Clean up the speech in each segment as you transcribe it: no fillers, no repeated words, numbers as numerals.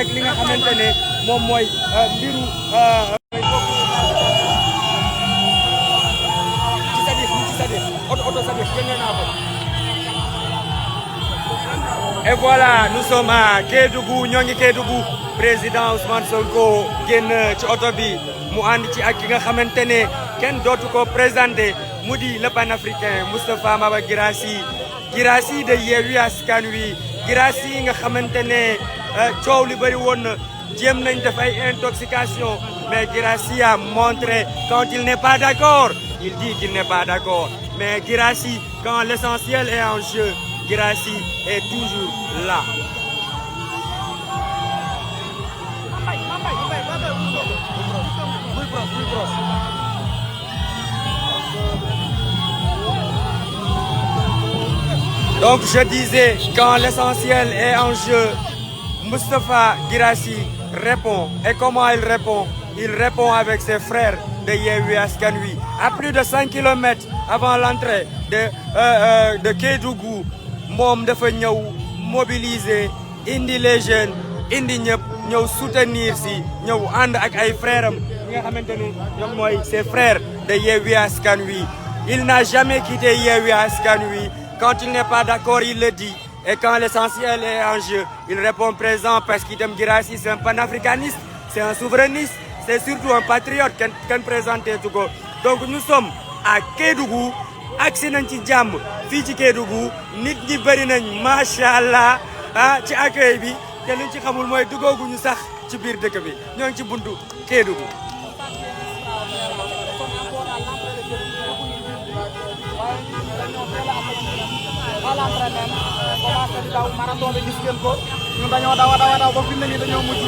rek li nga xamante ne moom mooy mbiru et voilà nous sommes à Kédougou ñoo ngi Kédougou président Ousmane Sonko génn ci oto bi mu ànd ci ak ki nga xamante ne kenn dootu ko présenté mu di le panafricain Moustapha Maba Guirassy Guirassy de Yewwi Askan Wi Guirassy nga xamante ne coow li bëri woon na jéem nañ def ay intoxication mais Guirassy a montré quand il n'est pas d'accord il dit qu'il n'est pas d'accord mais Guirassy quand l'essentiel est en jeu Guirassy est toujours là. Donc je disais, quand l'essentiel est en jeu, Moustapha Guirassy répond. Et comment il répond? Il répond avec ses frères de Yewwi Askan Wi. À plus de 5 kilomètres avant l'entrée de Kédougou, moom dafa ñëw mobiliser indi les jeunes indi ñëpp ñëw soutenir si ñëw ànd ak ay frères am ñi nga xamante ni ñoom mooy ses frères de Yewwi Askan Wi. Il n'a jamais quitté Yewwi Askan Wi. Quand il n'est pas d'accord, il le dit. Et quand l'essentiel est en jeu, il répond présent parce qu'itam Guirassy c'est un panafricaniste, c'est un souverainiste, c'est surtout un patriote kenn présenté tu ko. Donc nous sommes à Kédougou. agsi nañ ci jàmm fii ci Kédougou nit ñi bëri nañ macha allah ci accueil bi te luñ ci xamul mooy dugooguñu sax ci biir dëkk bi ñoo ngi ci buntu Kédougou. marathon bi gis ngeen ko ñun dañoo daw ba fi mu ne nii dañoo mujj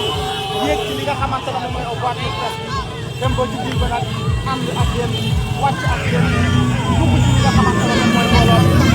yéeg ci li nga xamante ne moom mooy au boîte de presse bi dem ba ci biir ba nag ànd ak yéen wàcc ak yéen dugg ci li nga xamante ne moom mooy mbooloo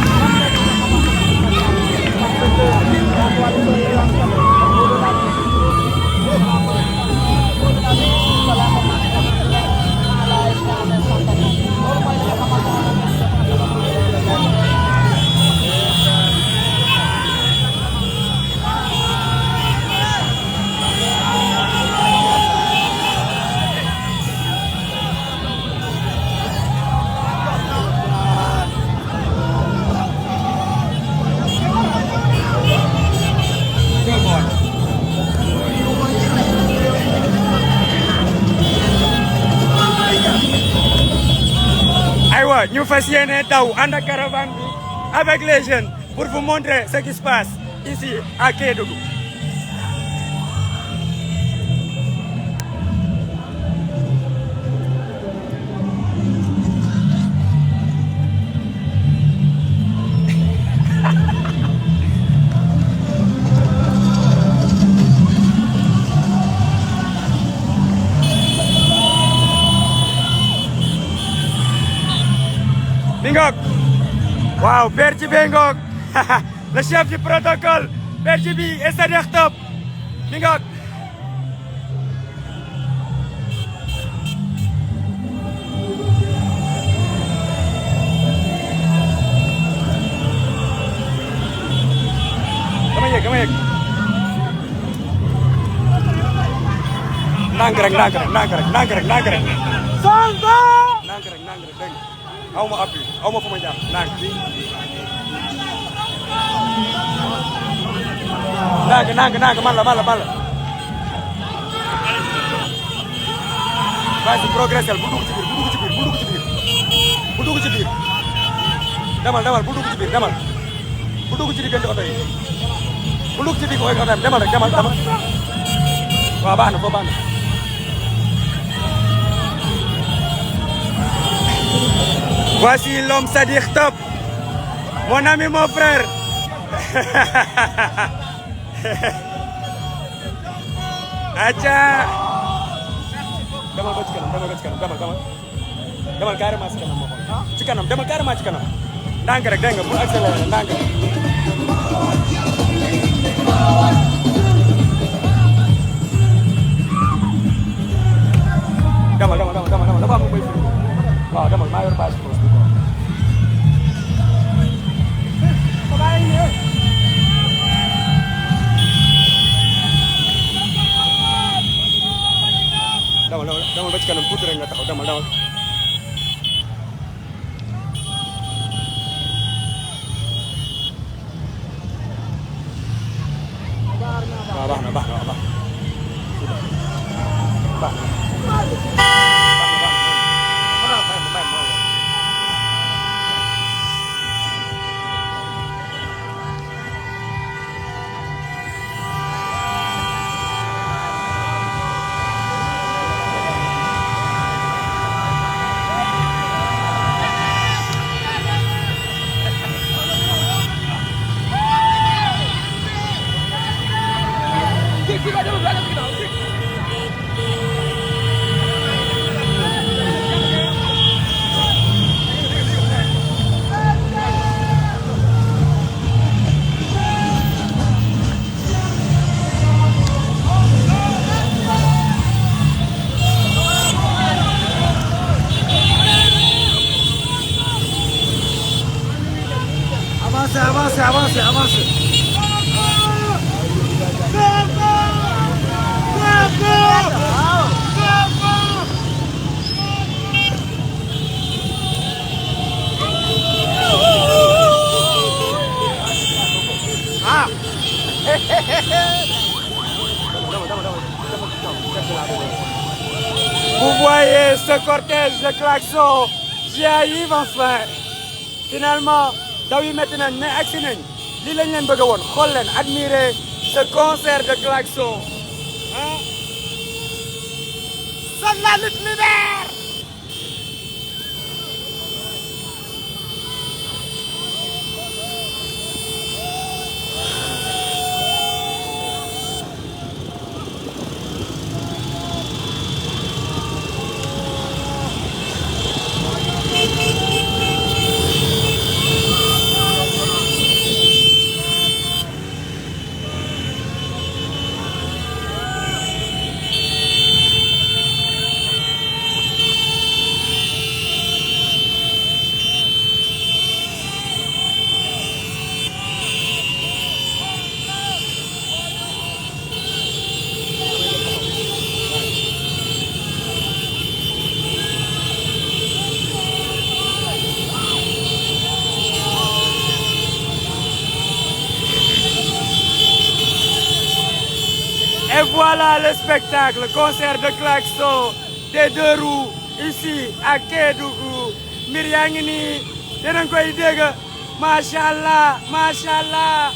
ñu fas yéene daw ànd ak caravane bi avec les jeunes pour vous montrer ce qui se passe ici à Kédougou. Bingok, wow, Père Djibi Ngok, le chef du protocole, Père Djibi et Sadiq Top, Bingok. Come here. Nank rek. Sonko! Nank rek, dégg nga. aw ma appui aw ma fu ma jàpp ndànk man la vas-y progressel bu dugg ci biir demal bu dugg ci biir demal bu dugg ci diggante oto yi bu dugg ci biir oto yi demal rek demal waaw baax na foofu baax na. Voici l'homme Sadiq Top, mon ami, mon frère. Acha. Demal ba ci kanam. Demal carrément ci kanam demal carrément ci kanam. Ndànk rek dégg nga bu accéléré ndànk. Demal dafa am bay fi. waaw demal maa yor bâche bi demal ba ci kanam tuuti rek nga taxaw demal demal. waaw baax na baax na baax avancez. Vous voyez ce cortège de klaxons, j'y arrive enfin. Finalement, daw yi metti nañ mais agsi nañ lii lañ leen bëgg a woon xool leen admirer ce concert de klaxons. Sonne la lutte libère. Et voilà le spectacle, le concert de klaxons des deux roues ici à Kédougou. mbir yaa ngi nii dinañ koy dégg macha allah macha allah.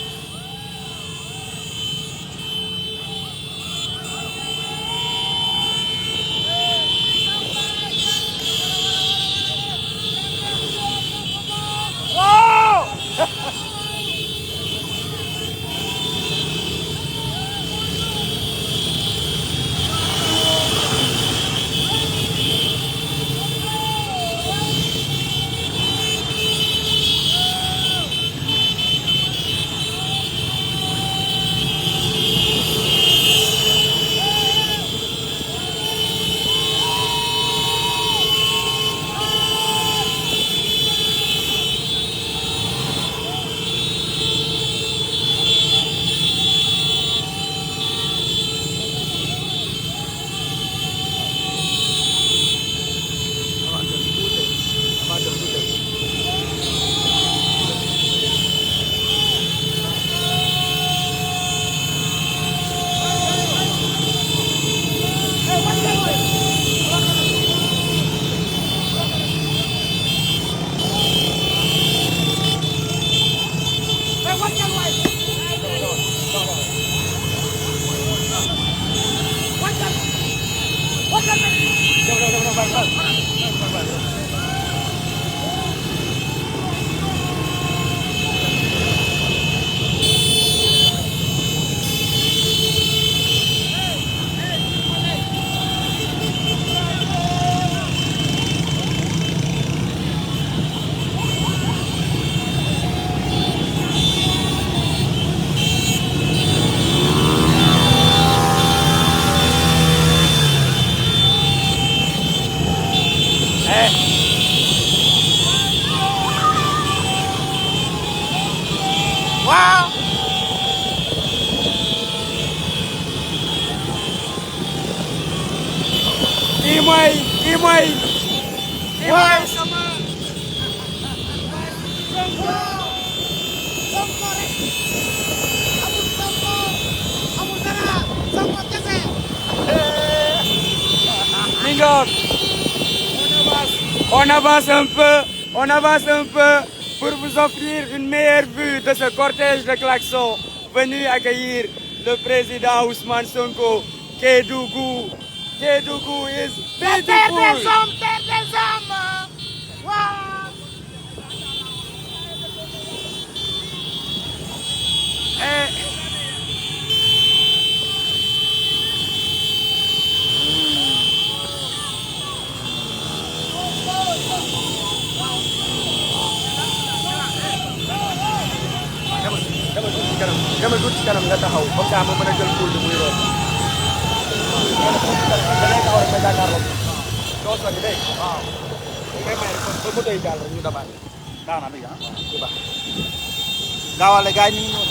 kii mooy sama Mingok. On avance un peu pour vous offrir une meilleure vue de ce cortège de klaxons venu accueillir le président Ousmane Sonko. Kédougou is beautiful. Terre des hommes. Wow. Demal tuuti ci kanam nga taxaw comme ça ma mën a jël poul bi muy roon. doo sori dégg nga. waaw. ngay may rek ba moto yi jàll rek ñu dabaat. daana léegi ah bu baax. gaawale gars yi ñu ngi ñëw.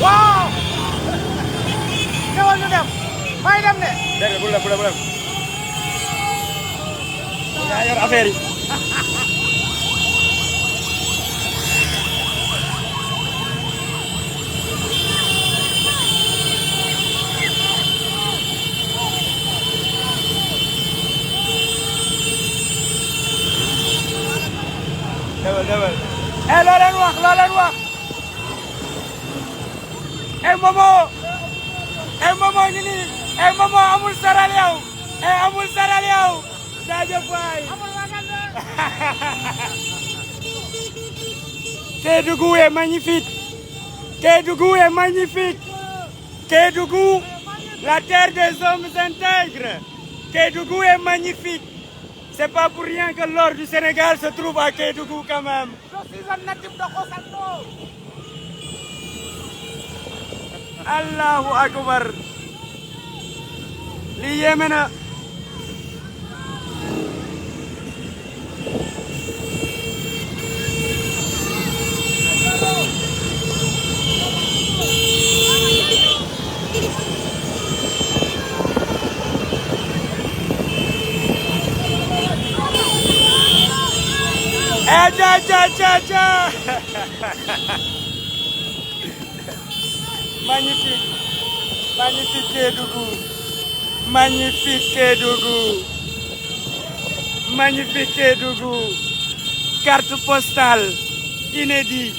waaw. ñëwal ñu dem. may dem ne. dégg nga bu dem. yaa yor affaire yi. dewal. loo leen wax. Momo ngi nii. Momo amul saral yow. jaajëf waay. Kédougou est magnifique. Kédougou, la terre des hommes intègres. Kédougou est magnifique. C'est pas pour rien que l'or du Sénégal se trouve à Kédougou quand même. Je suis un natif de Kosanto. Allahu akbar. Li yéeme na. Cha. Magnifique Kédougou. Carte postale inédite.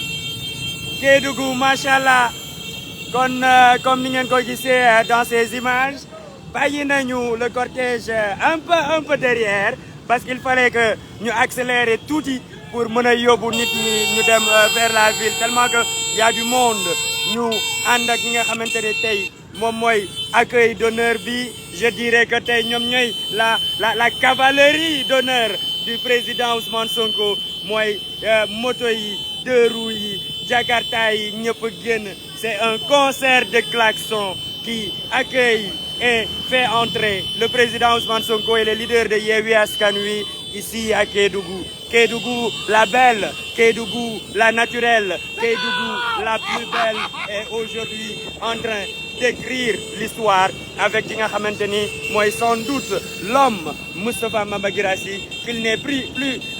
Kédougou, machallah. Comme ni ngeen ko gisee dans ces images, bàyyi nañu le cortège un peu derrière parce qu'il fallait que ñu accélérer tuuti pour mën a yóbbu nit ñi ñu dem vers la ville tellement que y a du monde. ñu ànd ak ñi nga xamante ne tey moom mooy accueil d'honneur bi je dirais que tey ñoom ñooy la cavalerie d'honneur du président Ousmane Sonko mooy moto yi deux roues yi Jakarta yi ñëpp génn. C'est un concert de klaxons qui accueille et fait entrer le président Ousmane Sonko et les leaders de Yewwi Askan Wi ici à Kédougou. Kédougou la belle, Kédougou la naturelle, Kédougou la plus belle est aujourd'hui en train d'écrire l'histoire avec ki nga xamante ni mooy sans doute l'homme Moustapha Mamba Guirassy qu'il n'est plus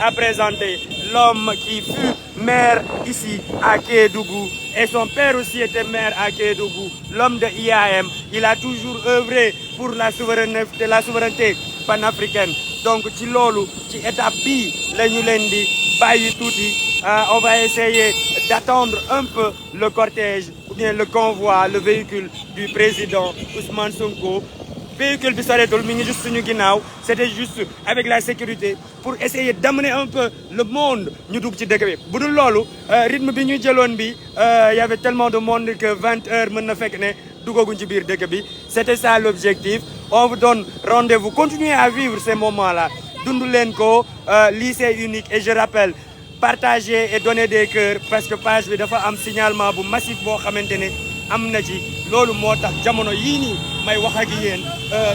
à présenter, l'homme qui fut maire ici à Kédougou et son père aussi était maire à Kédougou, l'homme de IAM, il a toujours œuvré pour la souveraineté panafricaine. Donc ci loolu ci étape bii la ñu leen di bàyyi tuuti on va essayer d'attendre un peu le cortège ou bien le convoi, le véhicule du président Ousmane Sonko. Véhicule bi soreetul mi ngi juste suñu ginnaaw c'était juste avec la sécurité pour essayer d'amener un peu le monde ñu dugg ci dëkk bi bu dul loolu rythme bi ñu jëloon bi y avait tellement de monde que 20 heures mën na fekk ne duggaguñ ci biir dëkk bi c'était ça l'objectif. On vous donne rendez-vous, continuez à vivre ces moments-là dund leen ko lycée unique et je rappelle partager et donner des cœurs parce que page bi dafa am signalement bu massif boo xamante ne am na ci loolu moo tax jamono yii nii may wax ak yéen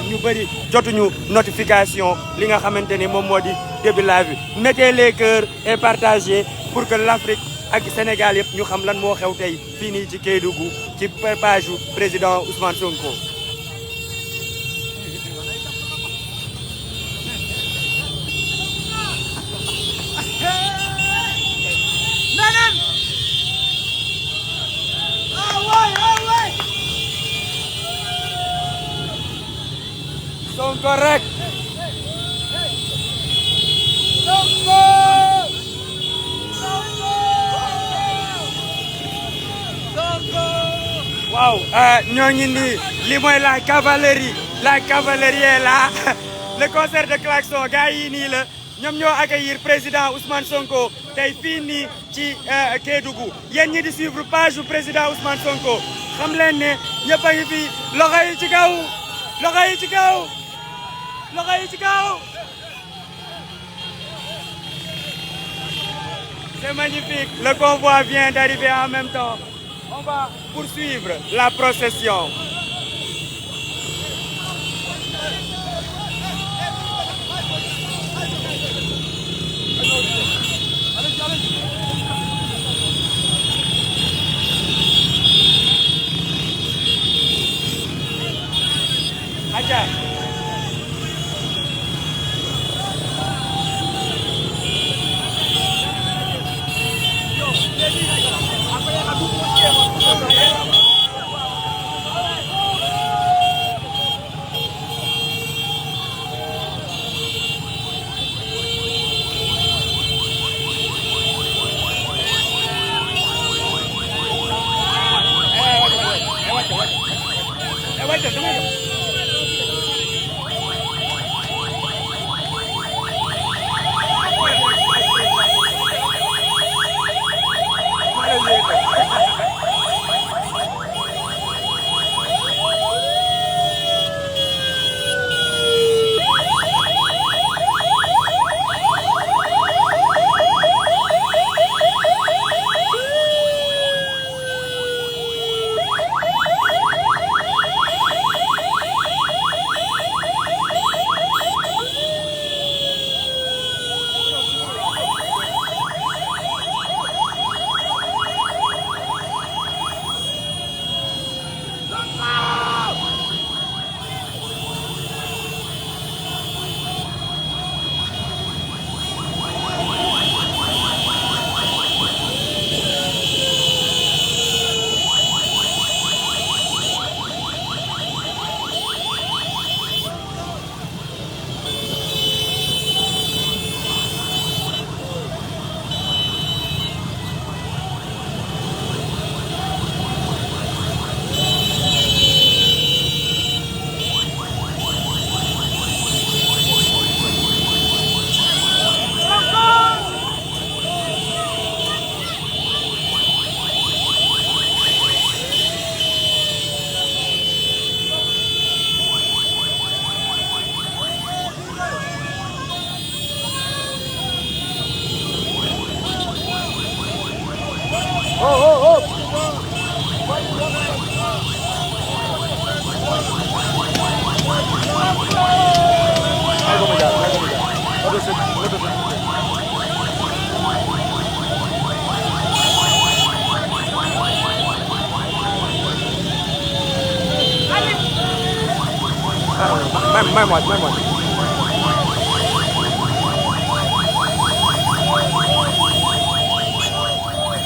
ñu bëri jotuñu notification li nga xamante ni moom moo di début live bi mettez les cœurs et partagez pour que l'Afrique ak Sénégal yëpp ñu xam lan moo xew tey fii nii ci Kédougou ci page président Ousmane Sonko. Sonko rek. waaw ñoo ngi nii li mooy la cavalerie est là le concert de klaxon gars yi nii la ñoom ñoo accueillir président Ousmane Sonko tey fii nii ci Kédougou yéen ñi di suivre page bu président Ousmane Sonko xam leen ne ñëpp a ngi fi loxo yi ci kaw loxo yi ci kaw loxo yi ci kaw. C'est magnifique. Le convoi vient d'arriver en même temps. On va poursuivre la procession. Aja.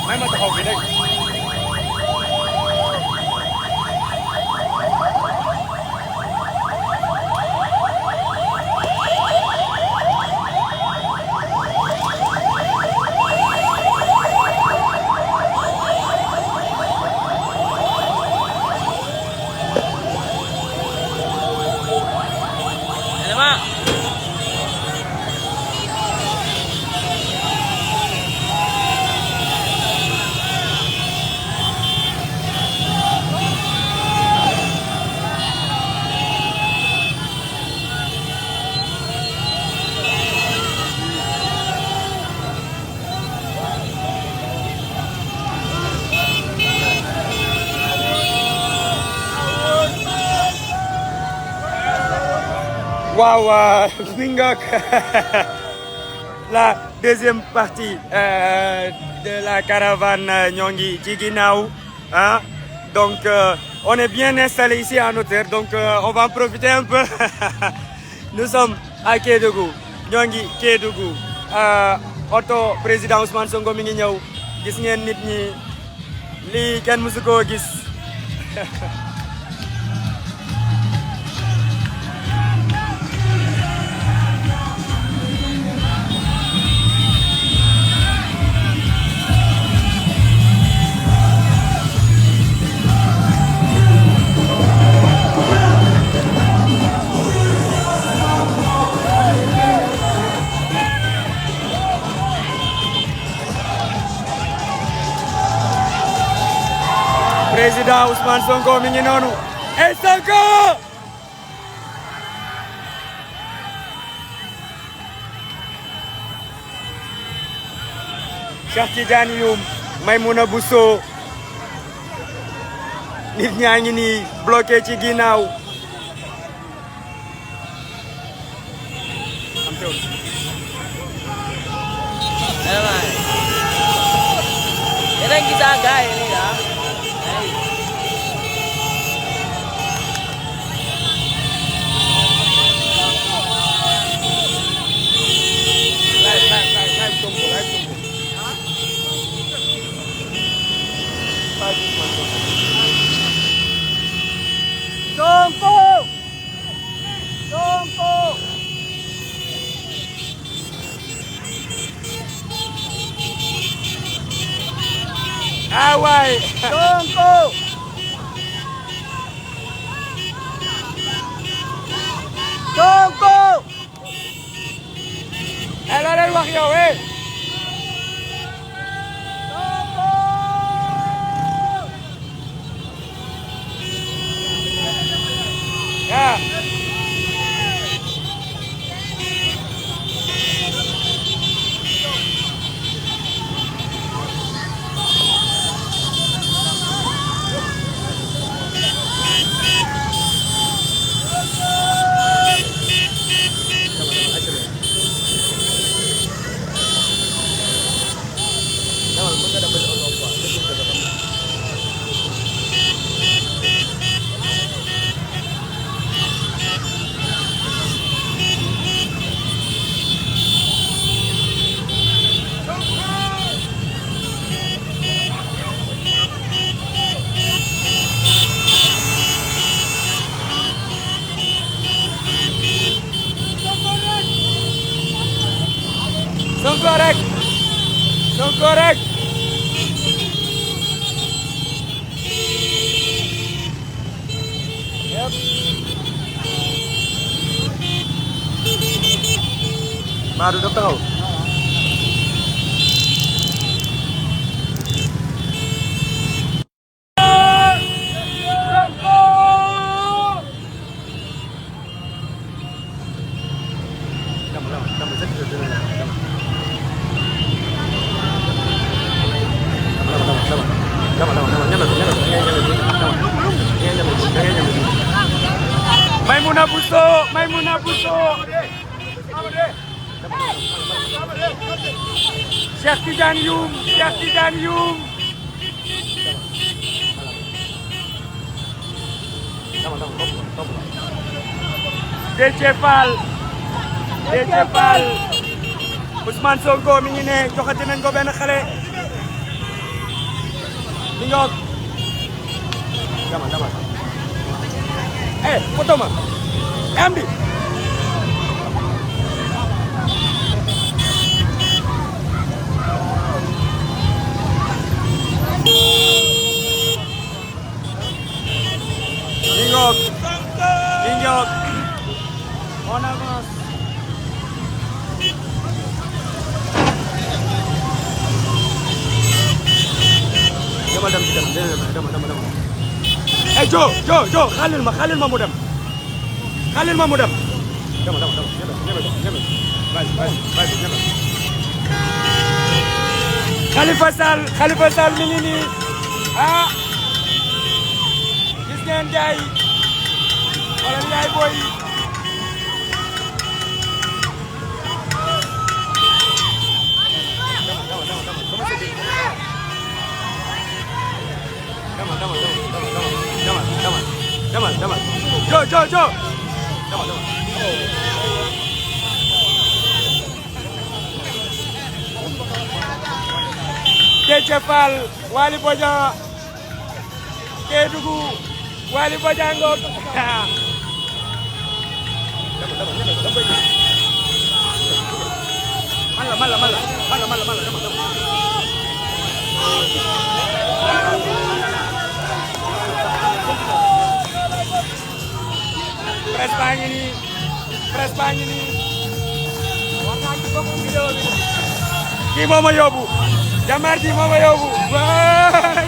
May ma taxaw bi rek. waaw mi ngoog la deuxième partie de la caravane ñoo ngi ci ginnaaw ah donc on est bien installé ici en hauteur donc on va en profiter un peu nous sommes à Kédougou ñoo ngi Kédougou oto président Ousmane Sonko mi ngi ñëw gis ngeen nit ñi lii kenn mësu koo gis Président Ousmane Sonko mi ngi noonu et Sonko Cheikh Tidiane Youm Maimouna Bousso nit ñaa ngi nii bloqué ci ginnaaw Kalian kita guys ini ya. Sonko ah waay Sonko la leen wax yow ah Sonko rek yep baru udah tahu Maimouna Bousso Cheikh Tidiane Youm Déthié Fall Ousmane Sonko mi ngi ne joxati nañ ko benn xale mi ngoog dama photo ma Amdi Ingok on avance dama Jo xalil ma mu dem dama Khalifa Sall mi ngi nii ah gis ngeen jaay wala jaay boy Jo. Déthié Fall Waly Bodian Kédougou Waly Bodian ngoog presse baa ngi nii war naa ci bokk vidéo bi kii moo ma yóbbu Jambar ji moo ma yóbbu waay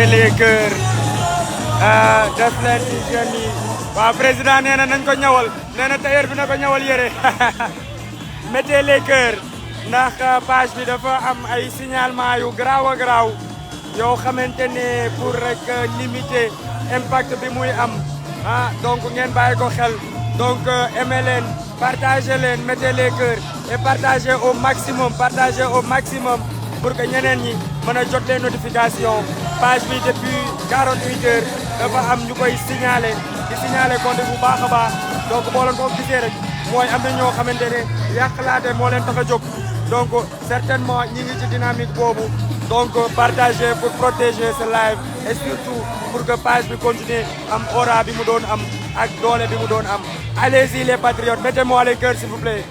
mettez les cœurs def leen ci jeunes yi waaw président nee na nañ ko ñawal nee na tailleur bi na ko ñawal yére mettez les cœurs ndax page bi dafa am ay signalement yu garaaw a garaaw yoo xamante ne pour rek limiter impact bi muy am donc ngeen bàyyi ko xel donc aimez leen partagez leen mettez les cœurs et partagez au maximum pour que ñeneen ñi mën a jot les notifications page bi depuis 48 heures dafa am ñu koy signaler compte bu baax a baax donc boo leen ko gisee rek mooy am na ñoo xamante ne yàqalaate moo leen tax a jóg donc certainement ñi ngi ci dynamique boobu donc partagez pour protéger ce live et surtout pour que page bi continue am aura bi mu doon am ak doole bi mu doon am allez-y les patriotes mettez-moi les cœurs s'il vous plaît.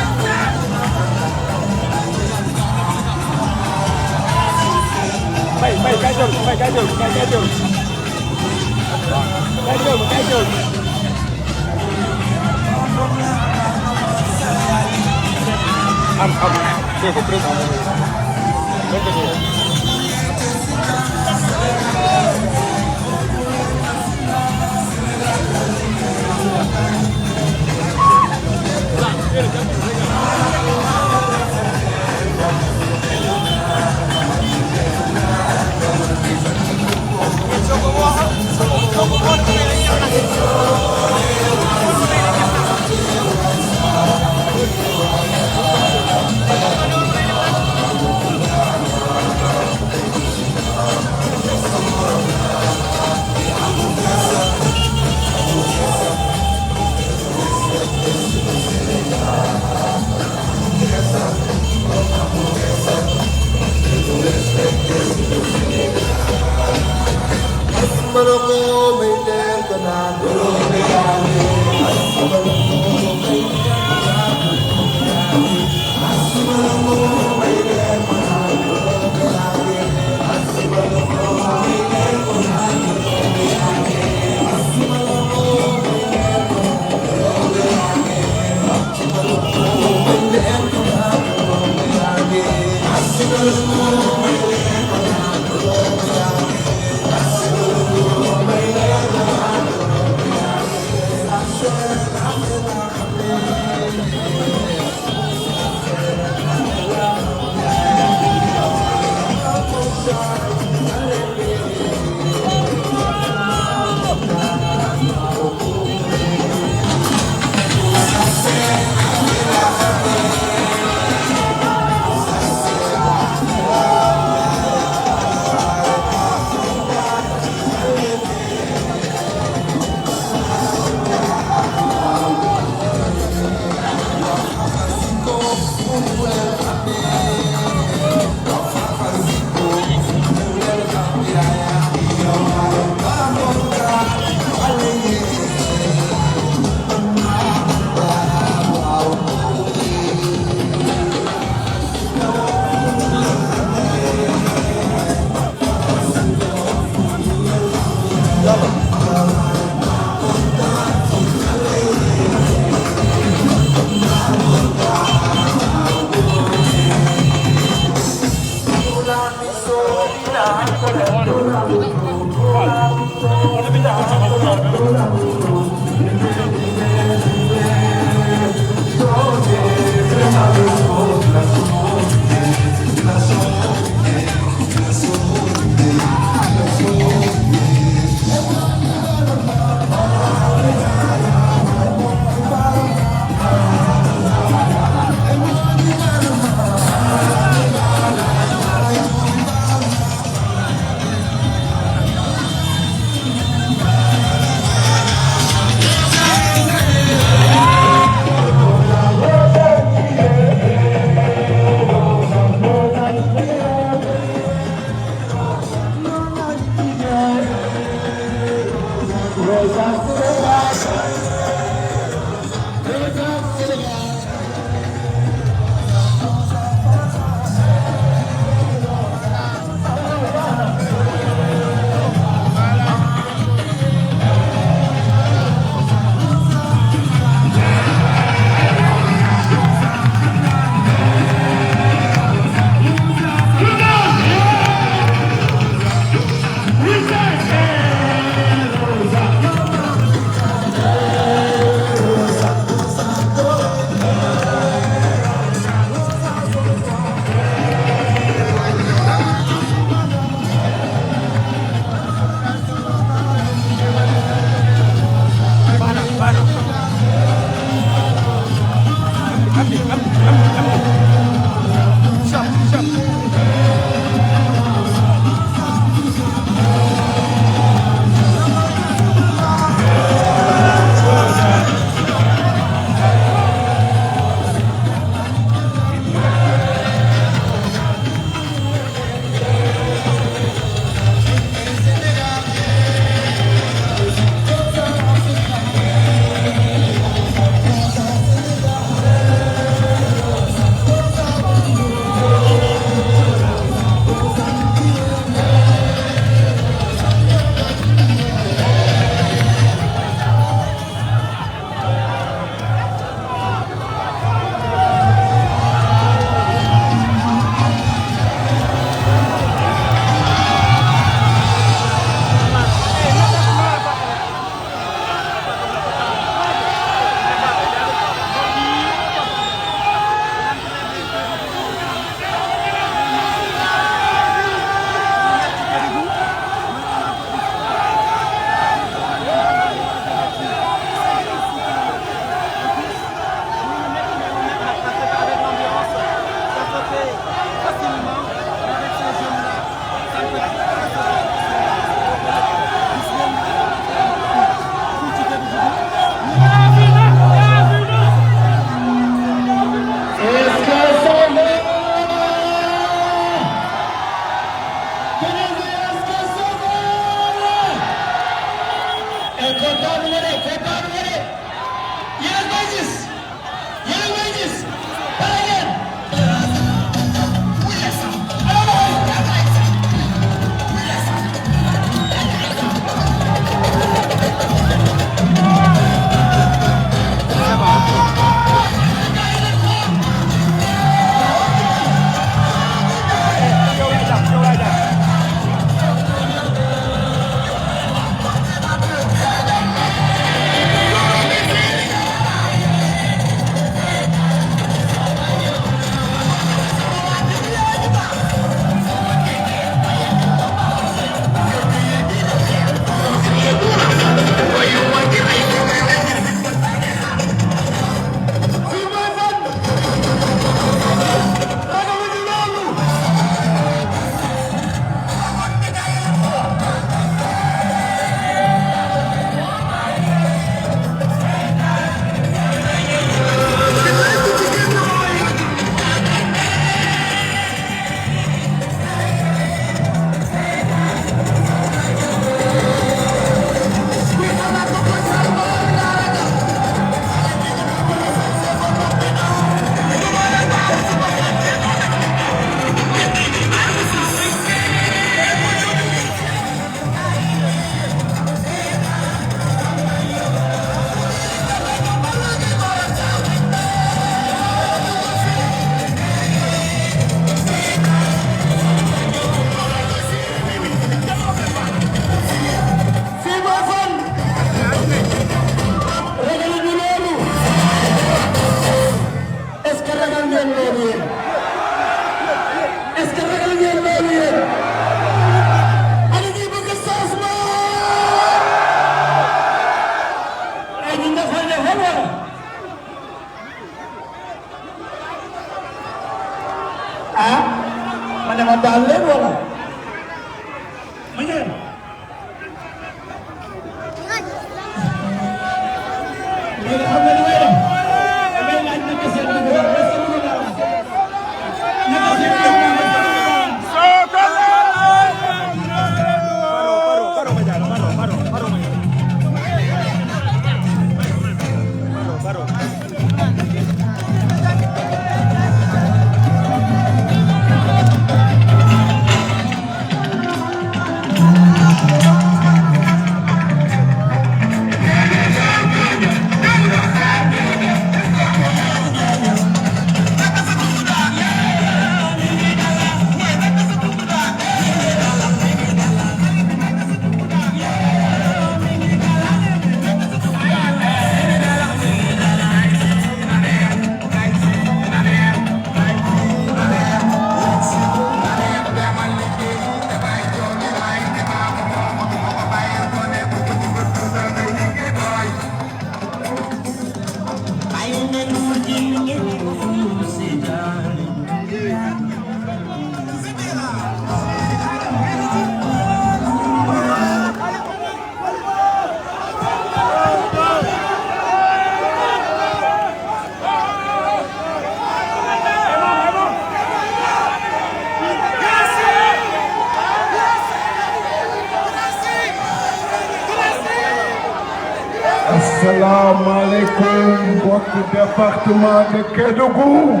Assalamu alaikum, votre département de Kédougou.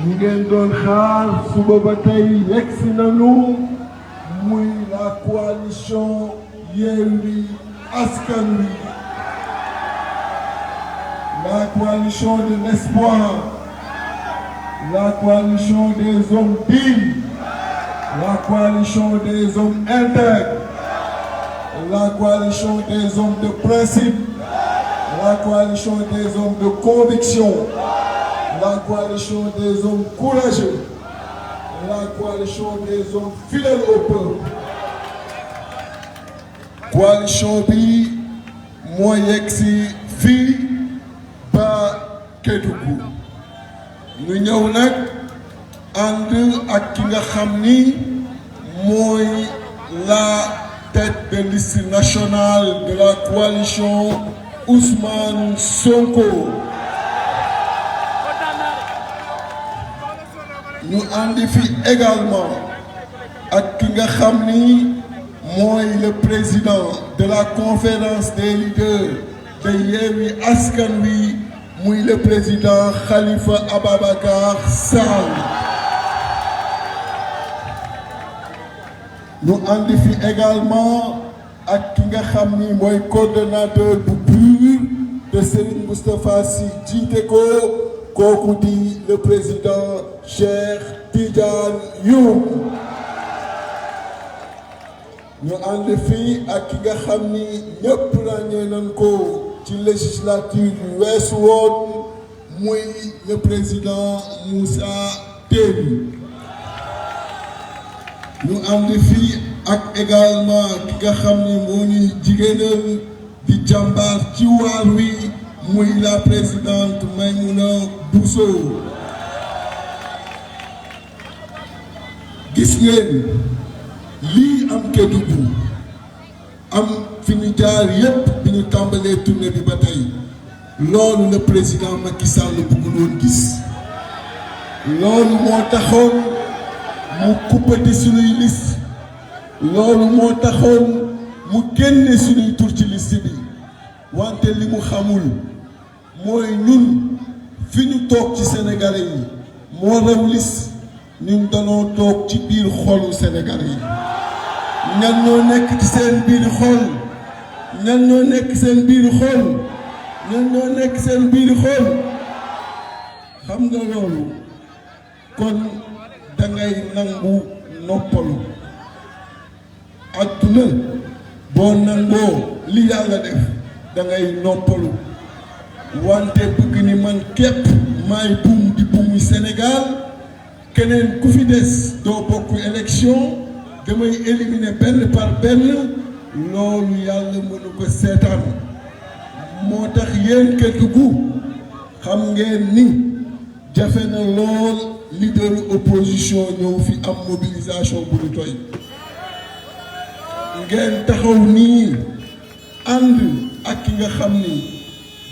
Ñu ngeen doon xaar suba ba tey yegsi nañu muy la coalition Yewwi Askan Wi, la coalition de l'espoir, la coalition des hommes dignes, la coalition des hommes intègres, la coalition des hommes de principe, la coalition des hommes de conviction, la coalition des hommes courageux, la coalition des hommes fidèles au peuple. Coalition bi moo yegsi fii ba Kédougou ñu ñëw nag ànd ak ki nga xam ni mooy la tête de liste nationale de la coalition Ousmane Sonko. ñu àndi fi également ak ki nga xam ni mooy le président de la conférence des leaders de Yewwi Askan Wi muy le président Khalifa Ababacar Sall. ñu ànd fi également ak ki nga xam ni mooy coordonnateur bu PUR de Serigne Moustapha Sy jiite ko kooku di le président Cheikh Tidiane Youm. ñu ànd fi ak ki nga xam ni ñëpp ràññee nañ ko ci législature yu weesu woon muy le président Moussa Téli. ñu ànd fi ak également ki nga xam ni moo ñuy jigéenal di jàmbaar ci waar wi muy la présidente Maïmouna Bousso. gis ngeen lii am Kédougou am fi ñu jaar yépp bi ñu tàmbalee tournée bi ba tey loolu le président Macky Sall bëgguloon gis loolu moo taxoon mu kuppati suñuy liste loolu moo taxoon mu génne suñuy tur ci liste bi wante li mu xamul mooy ñun fi ñu toog ci Sénégalais yi moo raw liste ñun danoo toog ci biir xolu Sénégalais yi ñan ñoo nekk ci seen biir xol ñan ñoo nekk seen biir xol ñan ñoo nekk seen biir xol xam nga loolu kon dangay nangu noppalu adduna boo nangoo li yàlla def dangay noppalu wante bëgg ni man képp maay buum di buumu Sénégal keneen ku fi des doo bokk élection damay éliminer benn par benn loolu yàlla mënu ko seetaan moo tax yéen Kédougou xam ngeen ni jafe na lool leader opposition ñëw fi am mobilisation bu ñu toy ngeen taxaw nii ànd ak ki nga xam ni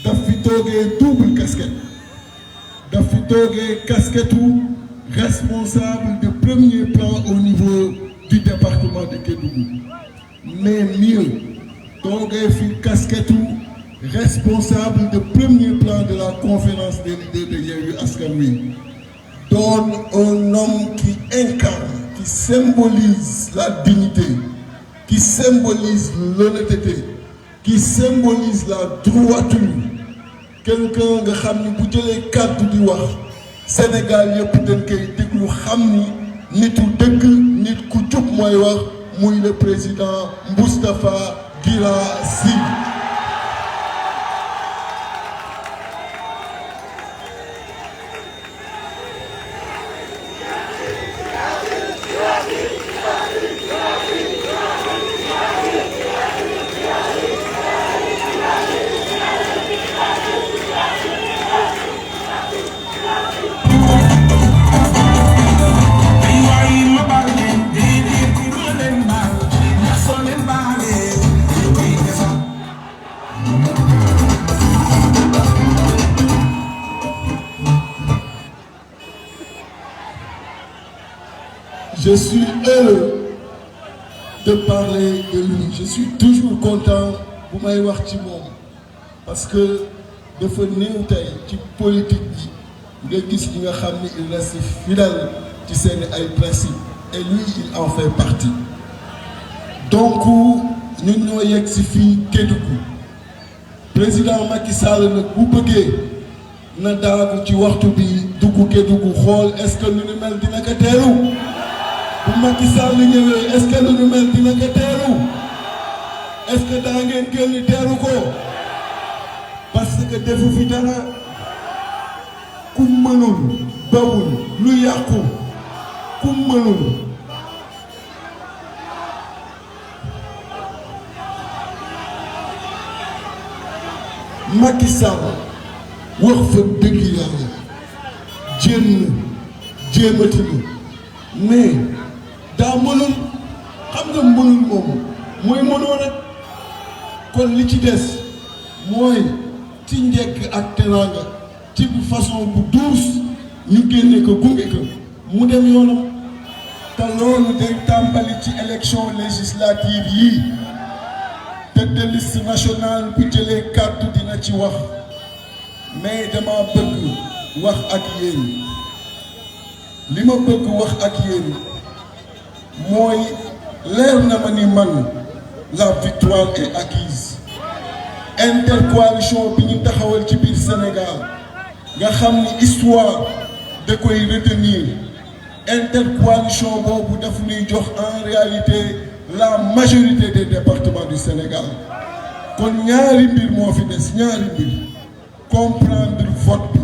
daf fi toogee double casquette daf fi toogee casquette responsable de premier plan au niveau du département de Kédougou mais mieux toogee fi casquette responsable de premier plan de la conférence des leaders de Yewwi Askan Wi doon un homme qui incarne, qui symbolise la dignité, qui symbolise l'honnêteté, qui symbolise la droiture. Quelqu'un nga xam ni bu jëlee kàddu di wax Sénégal yëpp dañ koy déglu xam ni nitu dëgg nit ku jub mooy wax muy le président Moustapha Guirassy. Je suis heureux de parler de lui. Je suis toujours content bu may wax ci moom parce que dafa néew tey ci politique bi nga gis ñi nga xam ni il reste fidèle ci seen ay principes et lui il en fait partie. donc ñun ñoo yegg si fii Kédougou président Macky Sall nag bu bëggee na daagu ci waxtu bi dugg Kédougou xool est-ce que lu ni mel dina ko teeru. bu Macky Sall ñëwee est-ce que lu ñu mel dina ko teeru est-ce que daa ngeen génn teeru ko parce que defu fi dara ku mënul bawul lu yàqu ku mënul Macky Sall wax fa dëgg yàlla jéemati mais daa mënul xam nga mënul moom mooy mënoo rek kon li ci des mooy ci njekk ak teraanga ci façon bu douce ñu génne ko gunge ko mu dem yoonam te loolu day tàmbali ci élection législative yi tête de liste nationale bu jëlee kàddu dina ci wax mais dama bëgg wax ak yéen li ma bëgg wax ak yéen mooy leer na ma ni man la victoire est acquise intercoalition bi ñu taxawal ci biir Sénégal nga xam ni histoire da koy retenir intercoalition boobu daf ñuy jox en réalité la majorité des départements du Sénégal kon ñaari mbir moo fi des ñaari mbir comprendre vote bi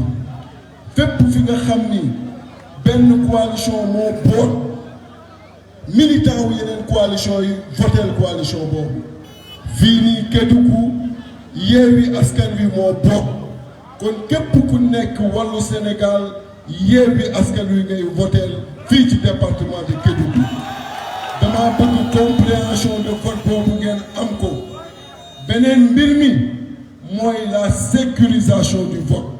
fépp fi nga xam ni benn coalition moo boot militant wu yeneen coalition yi votel coalition boobu fii nii Kédougou Yewwi Askan Wi moo boot kon képp ku nekk wàllu Sénégal Yewwi Askan Wi ngay votel fii ci département de Kédougou dama bëgg compréhension de vote boobu ngeen am ko beneen mbir mi mooy la sécurisation du vote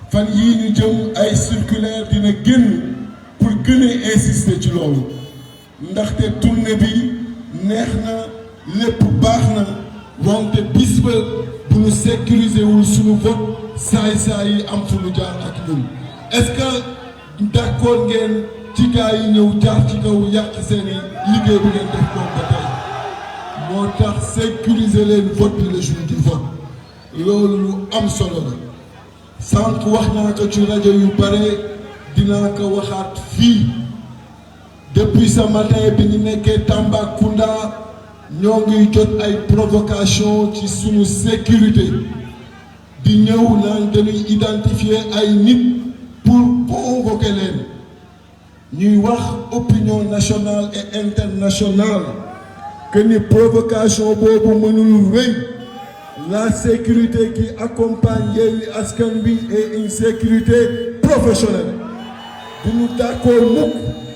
fan yii ñu jëm ay circulaire dina génn pour gën a insister ci loolu ndaxte tournée bi neex na lépp baax na wante bis ba bu ñu sécuriser wul suñu vote saay-saay yi am fu ñu jaar ak ñun est-ce que d'accord ngeen ci gaa yi ñëw jaar ci kaw yàq seeni liggéey bu ngeen def moom ba tey moo tax sécuriser leen vote bi le jour du vote loolu lu am solo la sànq wax naa ko ci rajo yu bare dinaa ko waxaat fii depuis ce matin bi ñu nekkee Tambacounda ñoo ngi jot ay provocation ci suñu sécurité di ñëw naan dañuy identifier ay nit pour convoquer leen ñuy wax opinion nationale et internationale que ni provocation boobu mënul rëy la sécurité qui accompagne Yewwi Askan Wi est une sécurité professionnelle bu ñu d'accord mukk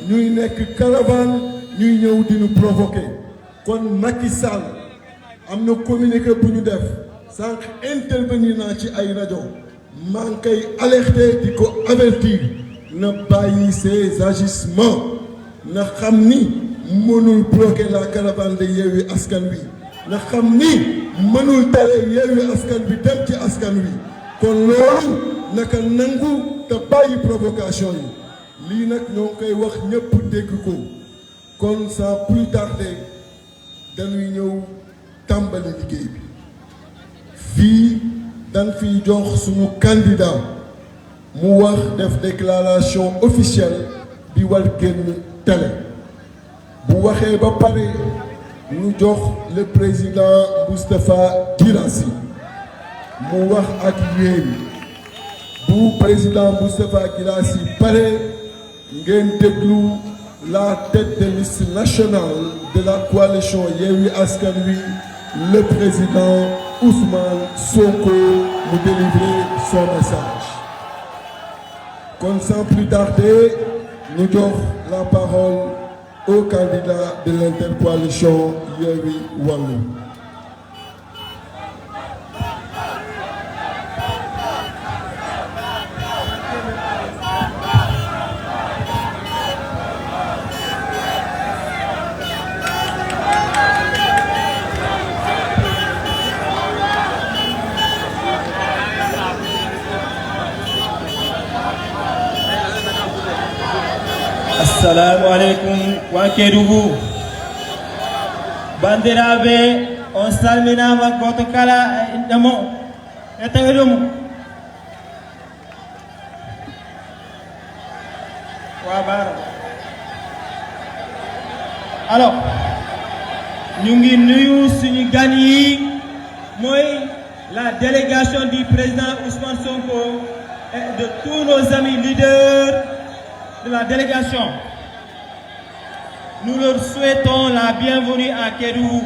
ñuy nekk caravane ñuy ñëw di ñu provoquer kon Macky Sall am na communiqué bu ñu def sànq intervenir naa ci ay rajo maa ngi koy alerter di ko avertir na bàyyi ses agissements na xam ni mënul bloquer la caravane de Yewwi Askan Wi na xam ni mënul tere Yewwi Askan Wi dem ci askan wi kon loolu naka nangu te bàyyi provocation yi lii nag ñoo ngi koy wax ñëpp dégg ko kon sans plus tarder dañuy ñëw tàmbali liggéey bi fii dañ fiy jox suñu candidat mu wax def déclaration officielle bi war génn télé bu waxee ba pare ñu jox le président Moustapha Guirassy mu wax ak yéen bu président Moustapha Guirassy pare ngeen déglu la tête de liste nationale de la coalition Yewwi Askan Wi le président Ousmane Sonko mu délivrer son message kon sans plus tarder ñu jox la parole au candidat de l'intercoalition Yewwi Wallu. Assalamu alaikum wa Kédougou bandiraɓe on salminama goto kala ɗemo e tawi ɗum wa bara alors ñu ngi nuyu suñu gan yi mooy la délégation du président Ousmane Sonko et de tous nos amis leaders de la délégation. Nous leur souhaitons la bienvenue à Kédougou.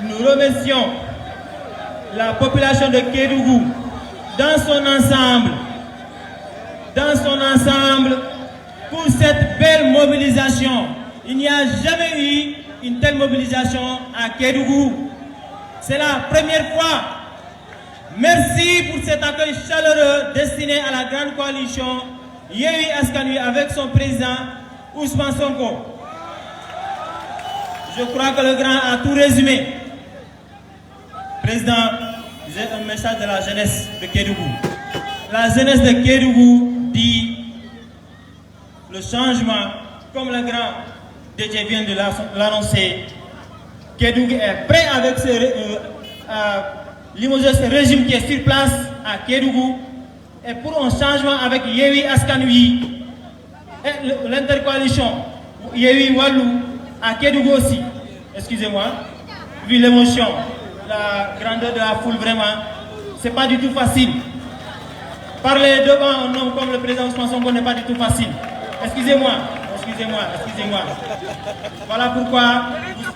Nous remercions la population de Kédougou dans son ensemble pour cette belle mobilisation. Il n'y a jamais eu une telle mobilisation à Kédougou. C'est la première fois. Merci pour cet accueil chaleureux destiné à la grande coalition Yewwi Askan Wi avec son président Ousmane Sonko. Je crois que le grand a tout résumé. Président, j'ai un message de la jeunesse de Kédougou. La jeunesse de Kédougou dit le changement, comme le grand Déthié vient de l'annoncer. Kédougou est prêt avec limoger ce régime qui est sur place à Kédougou. Et pour un changement avec Yewwi Askan Wi et l'intercoalition Yewwi Wallu à Kédougou aussi. Excusez-moi, vu l'émotion, la grandeur de la foule, vraiment, c'est pas du tout facile. Parler devant un homme comme le président Ousmane Sonko n'est pas du tout facile. Excusez-moi. Voilà pourquoi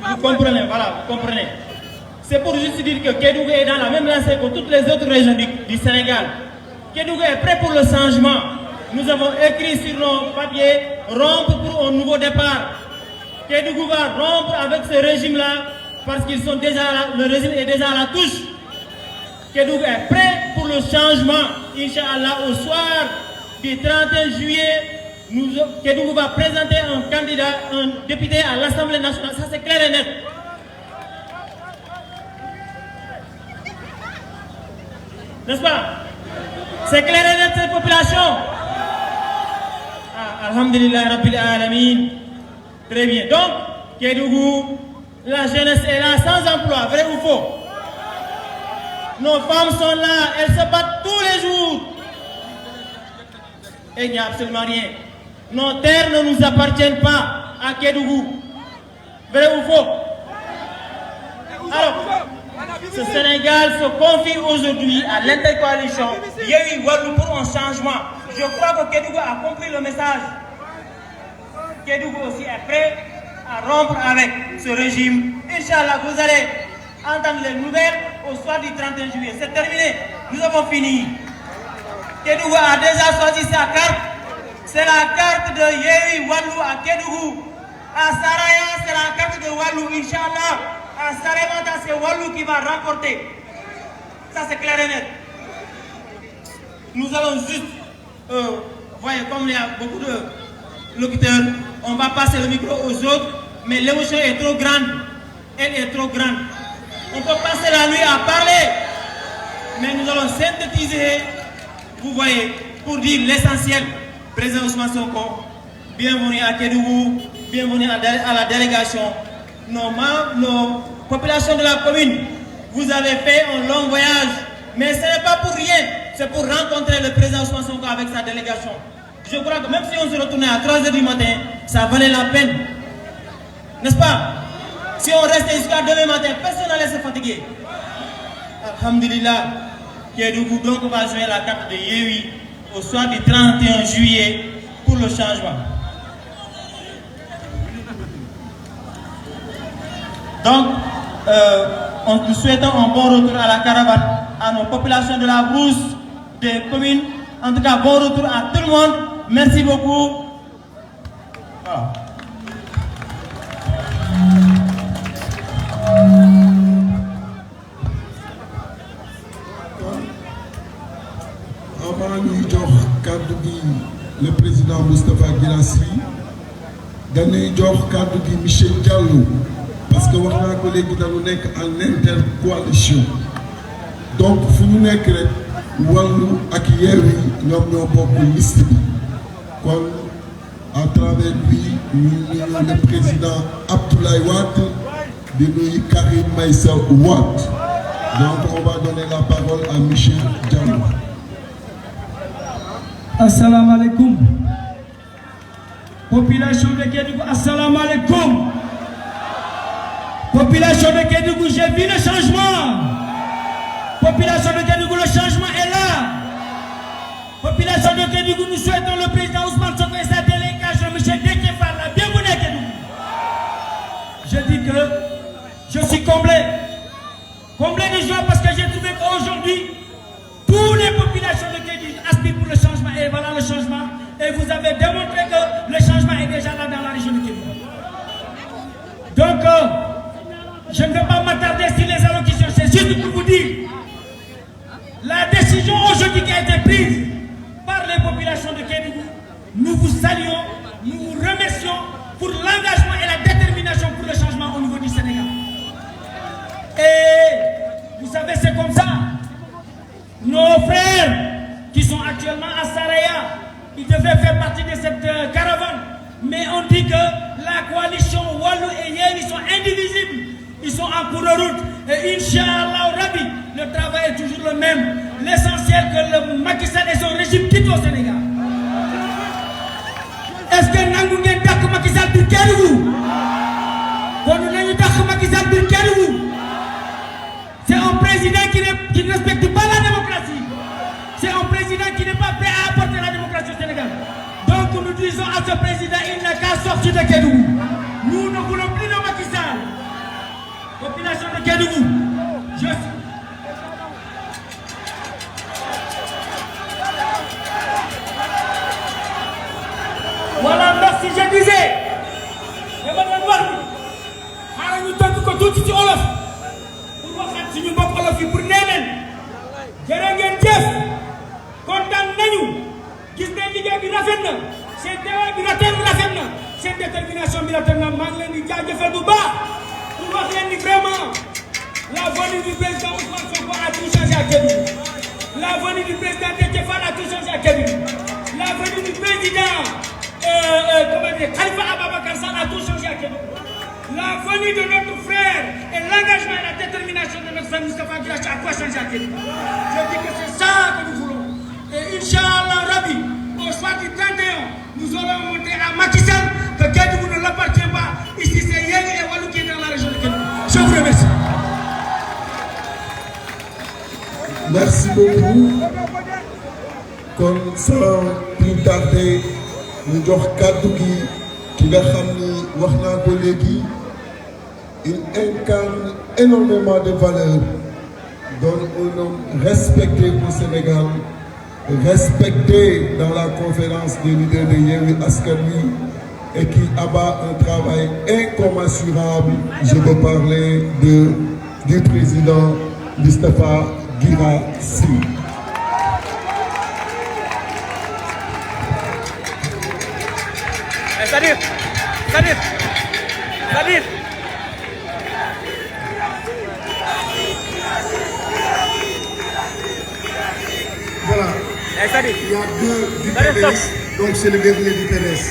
vous comprenez, vous comprenez. C'est pour juste dire que Kédougou est dans la même lancée que toutes les autres régions du Sénégal. Kédougou est prêt pour le changement. Nous avons écrit sur nos papiers rompre pour un nouveau départ. Kédougou va rompre avec ce régime-là parce qu'ils sont déjà là, le régime est déjà à la touche. Kédougou est prêt pour le changement. Inch'Allah, au soir du 31 juillet, Kédougou va présenter un candidat, un député à l'Assemblée nationale. Ça, c'est clair et net. N'est-ce pas? C'est clair et net, cette population. Alhamdulillah Rabbil Alamin. Très bien. Donc, Kédougou, la jeunesse est là sans emploi, vrai ou faux? Nos femmes sont là, elles se battent tous les jours. Et il n'y a absolument rien. Nos terres ne nous appartiennent pas à Kédougou. Vrai ou faux? Alors, ce Sénégal se confie aujourd'hui à l'intercoalition Yewwi Wallu pour un changement. Je crois que Kédougou a compris le message. Kédougou aussi est prêt à rompre avec ce régime. Inch'Allah, vous allez entendre les nouvelles au soir du 31 juillet. C'est terminé. Nous avons fini. Kédougou a déjà choisi sa carte. C'est la carte de Yewwi Wallu à Kédougou. À Saraya, c'est la carte de Wallu. Inch'Allah, à Saremata, c'est Wallu qui va remporter. Ça, c'est clair et net. Nous allons juste, voyez, comme il y a beaucoup de locuteurs, on va passer le micro aux autres, mais l'émotion est trop grande. Elle est trop grande. On peut passer la nuit à parler, mais nous allons synthétiser, vous voyez, pour dire l'essentiel. Président Ousmane Sonko, bienvenue à Kédougou, bienvenue à la délégation. Nos populations de la commune, vous avez fait un long voyage, mais ce n'est pas pour rien, c'est pour rencontrer le président Ousmane Sonko avec sa délégation. Je crois que même si on se retournait à 3h du matin, ça valait la peine. N'est-ce pas? Si on restait jusqu'à demain matin, personne n'allait se fatiguer. Alhamdulillah, Kédougou donc va jouer la carte de Yewwi au soir du 31 juillet pour le changement. Donc, en nous souhaitant un bon retour à la caravane, à nos populations de la brousse, des communes. En tout cas, bon retour à tout le monde. Merci beaucoup. Voilà. Avant ñuy jox kàddu gi le président Moustapha Guirassy dañuy jox kàddu gi Michel Diallo parce que wax naa ko léegi dañu nekk en intercoalition donc fu ñu nekk rek Wallu ak Yewwi ñoom ñoo bokk liste bi kon à travers lui ñu nuyu le président Abdoulaye Wade di nuyu Karim Meïssa Wade donc on va donner la parole à Michel Diallo. Assalamu alaikum. Population de Kédougou, assalamu alaikum. Population de Kédougou, j'ai vu le changement. Population de Kédougou, le changement est là. Population de Kédougou, nous souhaitons le président Ousmane Sonko et sa délégation, M. Déthié Fall, la bienvenue à Kédougou. Je dis que je suis comblé de joie parce que j'ai trouvé qu'aujourd'hui, toutes les populations de Kédougou aspirent pour le changement et voilà le changement. Et vous avez démontré que le changement est déjà là dans la région de Kédougou. Donc, je ne vais pas m'attarder sur les allocutions, c'est juste pour vous dire la décision aujourd'hui qui a été prise par les populations de Kédougou nous vous saluons, nous vous remercions pour l'engagement et la détermination pour le changement au niveau du Sénégal. Et vous savez, c'est comme ça. Nos frères qui sont actuellement à Saraya, ils devaient faire partie de cette caravane. Mais on dit que la coalition Wallou et Yéli sont indivisibles. Ils sont en cours de route. Et Inch'Allah Rabbi, le travail est toujours le même. L'essentiel que le Macky Sall et son régime quittent au Sénégal. Est-ce que nous avons Macky Sall pour Kédougou? C'est un président qui ne respecte pas la démocratie. C'est un président qui n'est pas prêt à apporter la démocratie au Sénégal. Donc nous disons à ce président, il n'a qu'à sortir de Kédougou. Nous ne voulons plus de Macky Sall. Population de Kédougou, voilà, merci, je disais. Mais maintenant, nous nous donne que tout est Olof. Pour voir si nous sommes Olof, pour Nénen. Jérémien Jeff, condamne nous. Qui se déligue de la femme. C'est cette détermination de la femme. Manglé du Djadje Fedouba. Pour voir vraiment la venue du président Ousmane Sonko a tout changé à Kédougou. La venue du président Déthié-Fall a tout changé à Kédougou. La venue du président Khalifa Ababacar Sall a tout changé à Kédougou. La venue de notre frère et l'engagement et la détermination de notre frère Moustapha Guirassy a quoi changer à Kédougou. Je dis que c'est ça que nous voulons. Et Inch'Allah Rabbi, au soir du 31, nous aurons montré à Macky Sall que Kédougou ne l'appartient pas. Ici c'est Yéli et Wallou qui est dans la région de Kédougou. Je vous remercie. Merci beaucoup. Comme sans plus tarder, nous jox kaddu gi ki nga xam ni wax naa ko léegi, il incarne énormément de valeurs, donne un homme respecté au Sénégal, respecté dans la conférence des leaders de Yewwi Askan Wi et qui abat un travail incommensurable. Je veux parler du président Moustapha Guirassy. Sadir. Voilà. Il y a deux du PDS, donc c'est le dernier du PDS.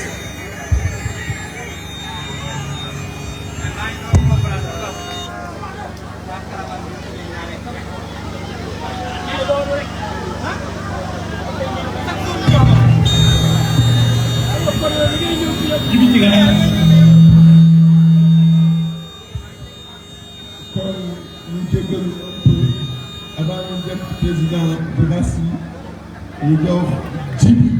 Comme nous dégueulons un peu avant le président Guirassy, nous devons Djibi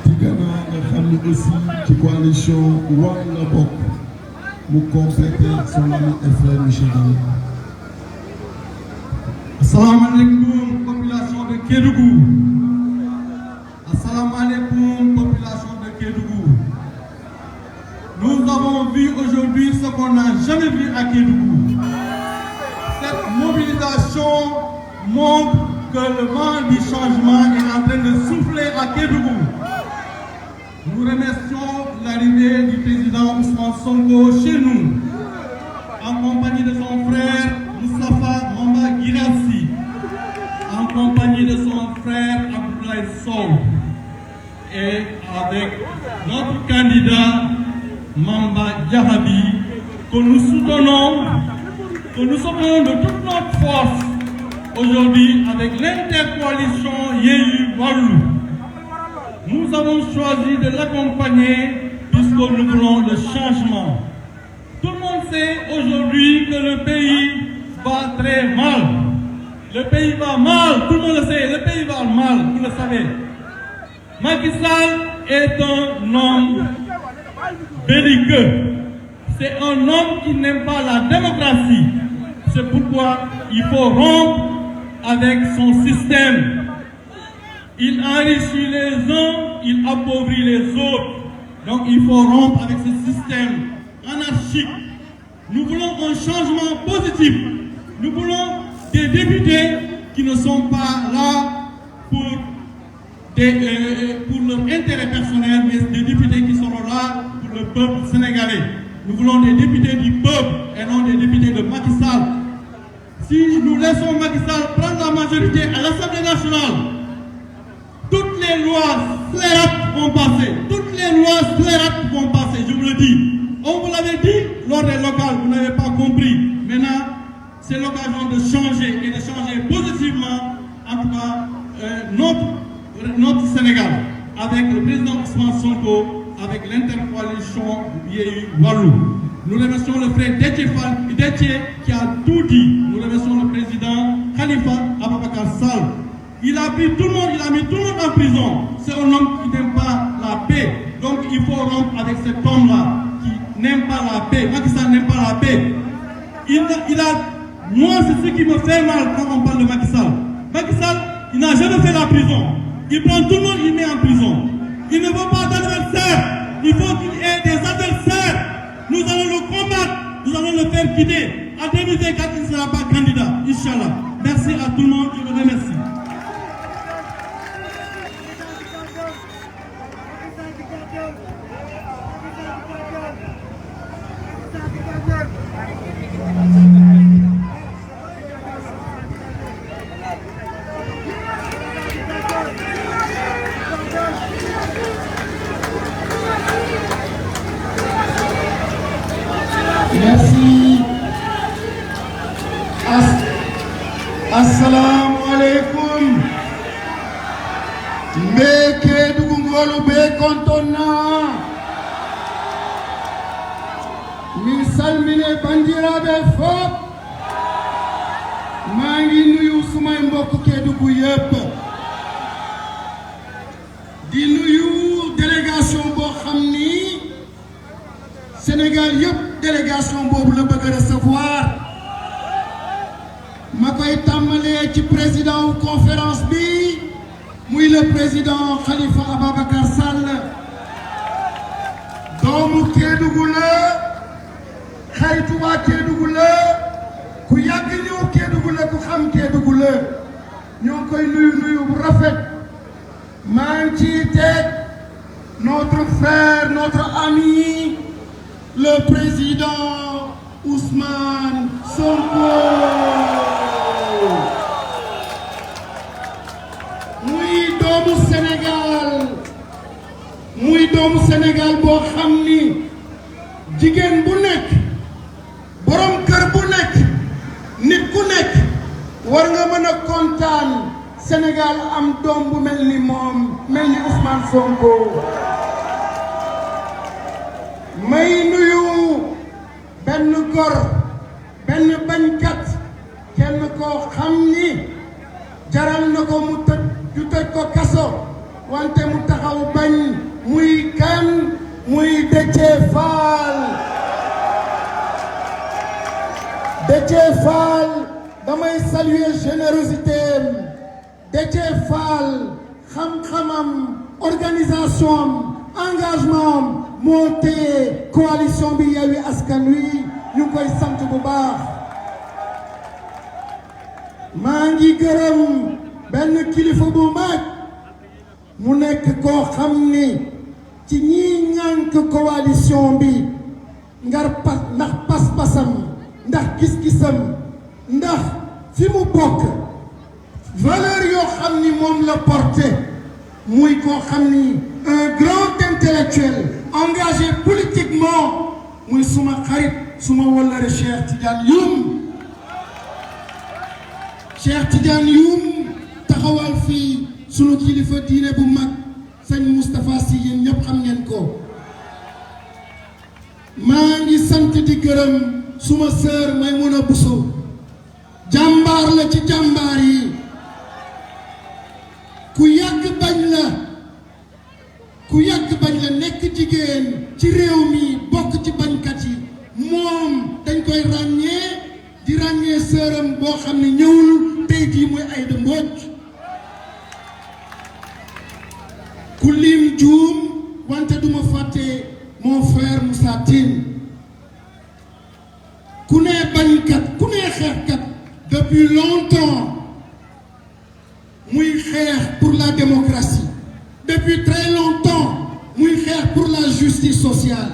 Tigana nga xam ni aussi ci coalition Wàllu la bokk mu compléter son ami et frère Michel Diouf. Assalamu alaikum population de Kédougou. Assalamu alaikum population de Kédougou. Nous avons vu aujourd'hui ce qu'on n'a jamais vu à Kédougou. Cette mobilisation montre que le vent du changement est en train de souffler à Kédougou. Nous remercions l'arrivée du président Ousmane Sonko chez nous, en compagnie de son frère Moustapha Mamba Guirassy, en compagnie de son frère Abdoulaye Sow, et avec notre candidat Mamba Diahabi, que nous soutenons, que nous soutenons de toute notre force aujourd'hui avec l'intercoalition Yewwi Wallou. Nous avons choisi de l'accompagner puisque nous voulons le changement. Tout le monde sait aujourd'hui que le pays va très mal. Le pays va mal, tout le monde le sait, le pays va mal, vous le savez. Macky Sall est un homme belliqueux. C'est un homme qui n'aime pas la démocratie. C'est pourquoi il faut rompre avec son système. Il enrichit les uns, il appauvrit les autres. Donc il faut rompre avec ce système anarchique. Nous voulons un changement positif. Nous voulons des députés qui ne sont pas là pour leur intérêt personnel, mais des députés qui seront là pour le peuple sénégalais. Nous voulons des députés du peuple et non des députés de Macky Sall. Si nous laissons Macky Sall prendre la majorité à l'Assemblée nationale, toutes les lois scélérates vont passer. Toutes les lois scélérates vont passer, je vous le dis. On vous l'avait dit lors des locales, vous n'avez pas compris. Maintenant, c'est l'occasion de changer et de changer positivement, en tout cas, notre Sénégal, avec le président Ousmane Sonko, avec l'intercoalition Yewwi Wallu. Nous remercions le frère Déthié qui a tout dit. Nous remercions le président Khalifa Ababacar Sall. Il a mis tout le monde en prison. C'est un homme qui n'aime pas la paix. Donc il faut rompre avec cet homme-là qui n'aime pas la paix. Macky Sall n'aime pas la paix. Moi, c'est ce qui me fait mal quand on parle de Macky Sall. Macky Sall, il n'a jamais fait la prison. Il prend tout le monde, il met en prison. Il ne veut pas d'adversaire. Il faut qu'il ait des adversaires. Nous allons le combattre. Nous allons le faire quitter. En 2024, il ne sera pas candidat. Inch'Allah. Merci à tout le monde. Je vous remercie. Merci. Assalamu alaikum. Mbeke dugungolu be kontona. Min salmine bandiraɓe fof. Maa ngi nuyu sumay mbokk Kédougou yépp. Di nuyu délégation boo xam ni Sénégal yépp délégation boobu la bëgg a recevoir. Ma koy tàmbalee ci président conférence bi muy le président Khalifa Ababacar Sall. Doomu Kédougou la, xaritu waa Kédougou la, ku yàgg ñëw Kédougou la, ku xam Kédougou la. Ñoo koy nuyu bu rafet. Maa ngi ciy teg notre frère, notre ami, le président Ousmane Sonko. Muy doomu Sénégal boo xam ni jigéen bu nekk, borom kër bu nekk, nit ku nekk war nga mën a kontaan Sénégal am doom bu mel ni moom, mel ni Ousmane Sonko. May nuyu benn gor, benn bañkat, kenn koo xam ni jaral na ko mu tëj ko kaso, wante mu taxaw bañ, muy kan, muy Déthié Fall. Déthié Fall damay saluer générosité am. Déthié Fall xam-xamam, organisation am, engagement am moo téye coalition bi Yewwi Askan Wi, ñu koy sant bu baax. maa ngi gërëm benn kilifa bu mag mu nekk koo xam ni ci ñi ñànk coalition bi ndax pas-pasam, ndax gis-gisam, ndax fi mu bokk valeur yoo xam ni moom la porté, muy koo xam ni un grand intellectuel engagé politiquement, muy suma xarit, suma wëllëre Cheikh Tidiane Youm. Cheikh Tidiane Youm taxawal fii sunu kilifa diine bu mag sëñ Moustapha Sy, yéen ñëpp xam ngeen ko. maa ngi sant di gërëm suma sœur Maïmouna Bousso, jàmbaar la ci jàmbaar yi, ku yàgg bañ la nekk jigéen ci réew mi, bokk ci bañkat yi. moom dañ koy di ràññee sœuram boo xam ne ñëwul tey jii muy Aïda Mbodj. ku lim juum, wante duma fàtte mon frère Moussa Tine. ku ne bañkat, ku ne xeexkat, depuis longtemps muy xeex pour la démocratie, depuis très longtemps muy xeex pour la justice sociale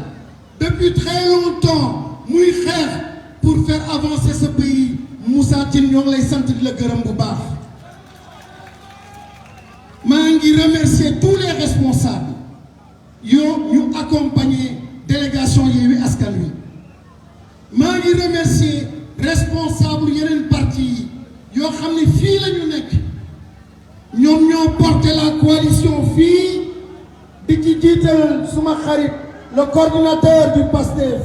depuis très longtemps muy xeex pour faire avancer ce pays Moussa Tine ñoo ngi lay sant di la gërëm bu baax maa ngi remercier tous les responsables yoo ñu accompagner délégation Yewwi Askan Wi maa ngi remercier responsable yeneen parti yi yoo xam ne fii la ñu nekk ñoom ñoo porté la coalition fii di ci jiital suma xarit le coordinateur du PASTEF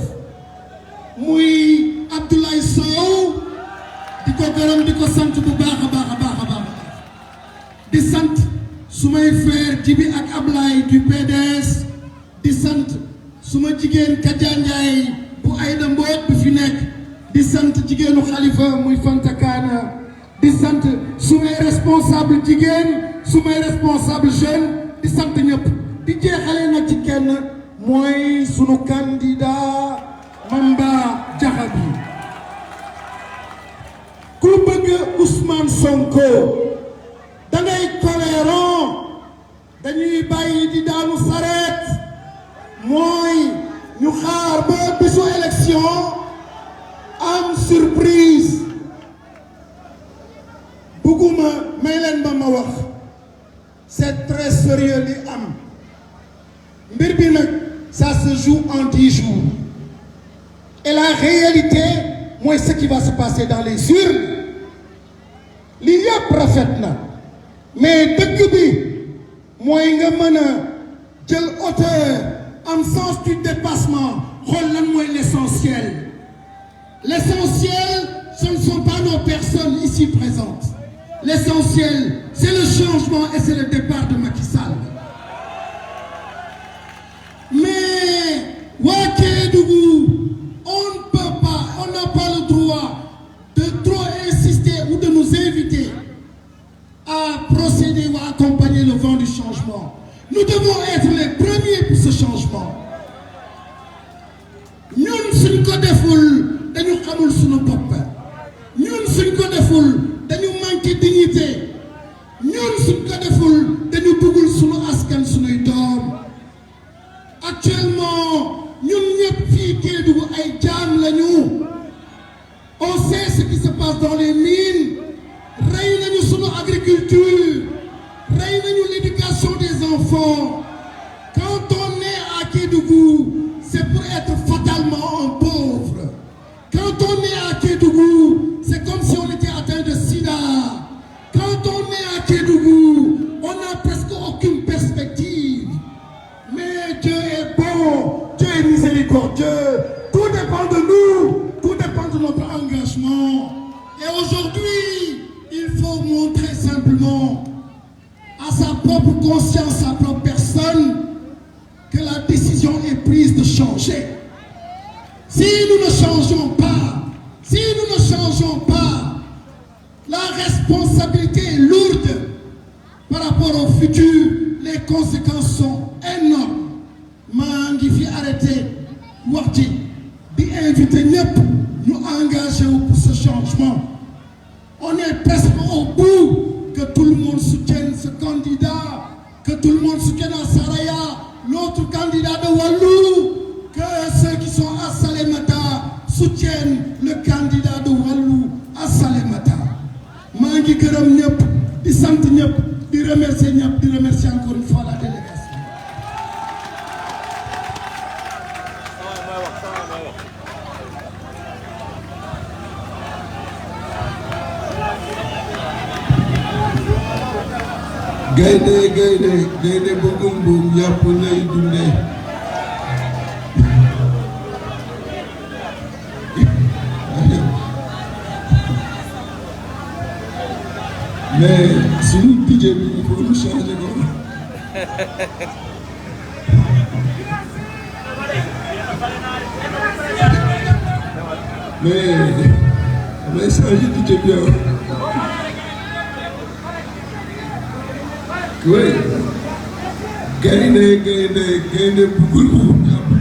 muy Abdoulaye Sow di ko gërëm di ko sant bu baax a baax a baax a baax di sant sumay frère Djibi ak Ablaye du PDS di sant suma jigéen Kadia Ndiaye bu Aïda Mbodj bu fi nekk di sant jigéenu Khalifa muy Fanta Kana di sant sumay responsable jigéen sumay responsable jeune di sant ñëpp di jeexale nag ci kenn mooy sunu candidat Mamba Diakhaby ku bëgg Ousmane Sonko da ngay cohérent dañuy bàyyi di daanu sareet mooy ñu xaar ba bisu élection am surprise bugguma may leen ba ma wax c'est très sérieux li am mbir bi nag ça se joue en 10 jours et la réalité mooy ce qui va se passer dans les urnes li yëpp rafet na mais dëgg bi mooy nga mën a jël hauteur am sens du dépassement xool lan mooy l'essentiel ce ne sont pas nos personnes ici présentes l'essentiel c'est le changement et c'est le départ de Macky Sall mais waa Kédougou on n'a pas le droit de trop insister ou de nous inviter à procéder ou à accompagner le vent du changement. Nous devons être les premiers pour ce changement. ñun suñ ko deful dañu xamul suñu bopp ñun suñ ko deful dañu manqué dignité ñun suñ ko deful dañu bëggul suñu askan suñuy doom actuellement ñun ñëpp fii Kédougou ay jaam lañu on sait ce qui se passe dans les mines rey nañu sunu agriculture rey nañu l'éducation des enfants quand on est à Kédougou c'est pour être fatalement un pauvre quand on est à Kédougou c'est comme si on était atteint de sida quand on est à Kédougou on n'a presque aucune perspective mais Dieu est bon Dieu est miséricordieux tout dépend de nous tout dépend de notre engagement et aujourd'hui il faut montrer simplement à sa propre conscience, sa propre personne, que la décision est prise de changer. Si nous ne changeons pas, la responsabilité est lourde par rapport au futur. Les conséquences sont énormes. maa ngi fi arrêté wax ci di inviter ñëpp ñu engagé wu pour ce changement. On est presque au bout. Que tout le monde soutienne ce candidat, que tout le monde soutienne à Saraya, l'autre candidat de Wallou, que ceux qui sont à Salémata soutiennent le candidat de Wallou à Salémata. maa ngi gërëm ñëpp di sant ñëpp di remercier ñëpp di remercier encore une fois la délégation. gaynde bëggum buum yàpp lay dundee mais suñu budget bi il faut ñu changer ko mais changer budget bi yow oui gaynde bëggul buum yàpp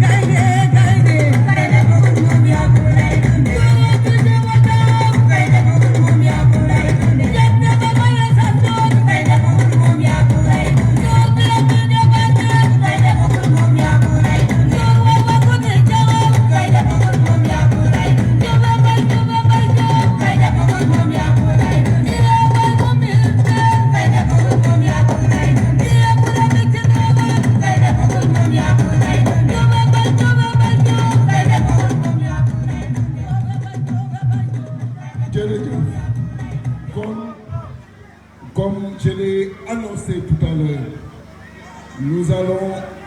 Gaynde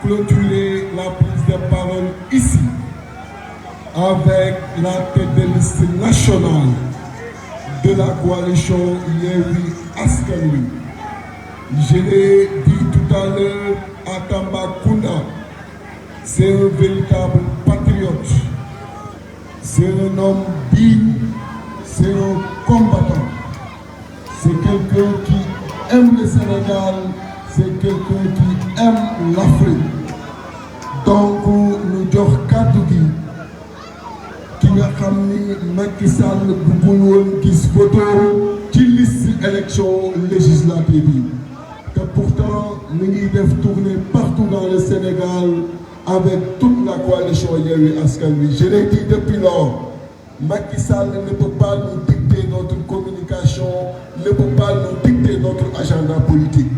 clôturer la prise de parole ici avec la tête de liste nationale de la coalition Yewwi Askan Wi. Je l'ai dit tout à l'heure à Tambacounda, c'est un véritable patriote, c'est un homme digne, c'est un combattant, c'est quelqu'un qui aime le Sénégal, c'est quelqu'un qui aime l'Afrique. Donc nous jox kàddu gi ki nga xam ni Macky Sall bëggul woon gis photo ci liste élection législative yi te pourtant mi ngi def tournée partout dans le Sénégal avec toute la coalition Yewwi Askan Wi. Je l'ai dit depuis lors, Macky Sall ne peut pas nous dicter notre communication, ne peut pas nous dicter notre agenda politique.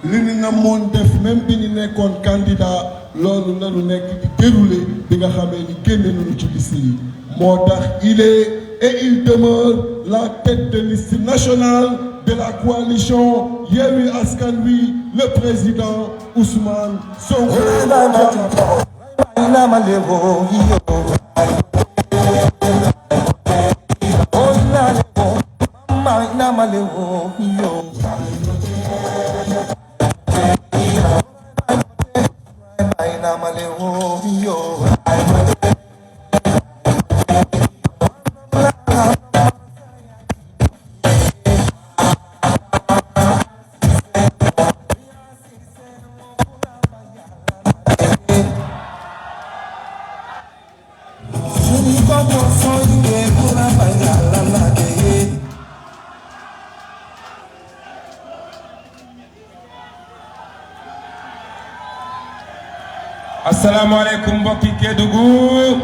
li ñu namoon def même bi ñu nekkoon candidat loolu la ñu nekk di déroulé bi nga xamee ni génne nañu ci liste yi moo tax il est et il demeure la tête de liste nationale de la coalition Yewwi Askan Wi, le président Ousmane Sonko. Assalamu alaikum mbokki Kédougou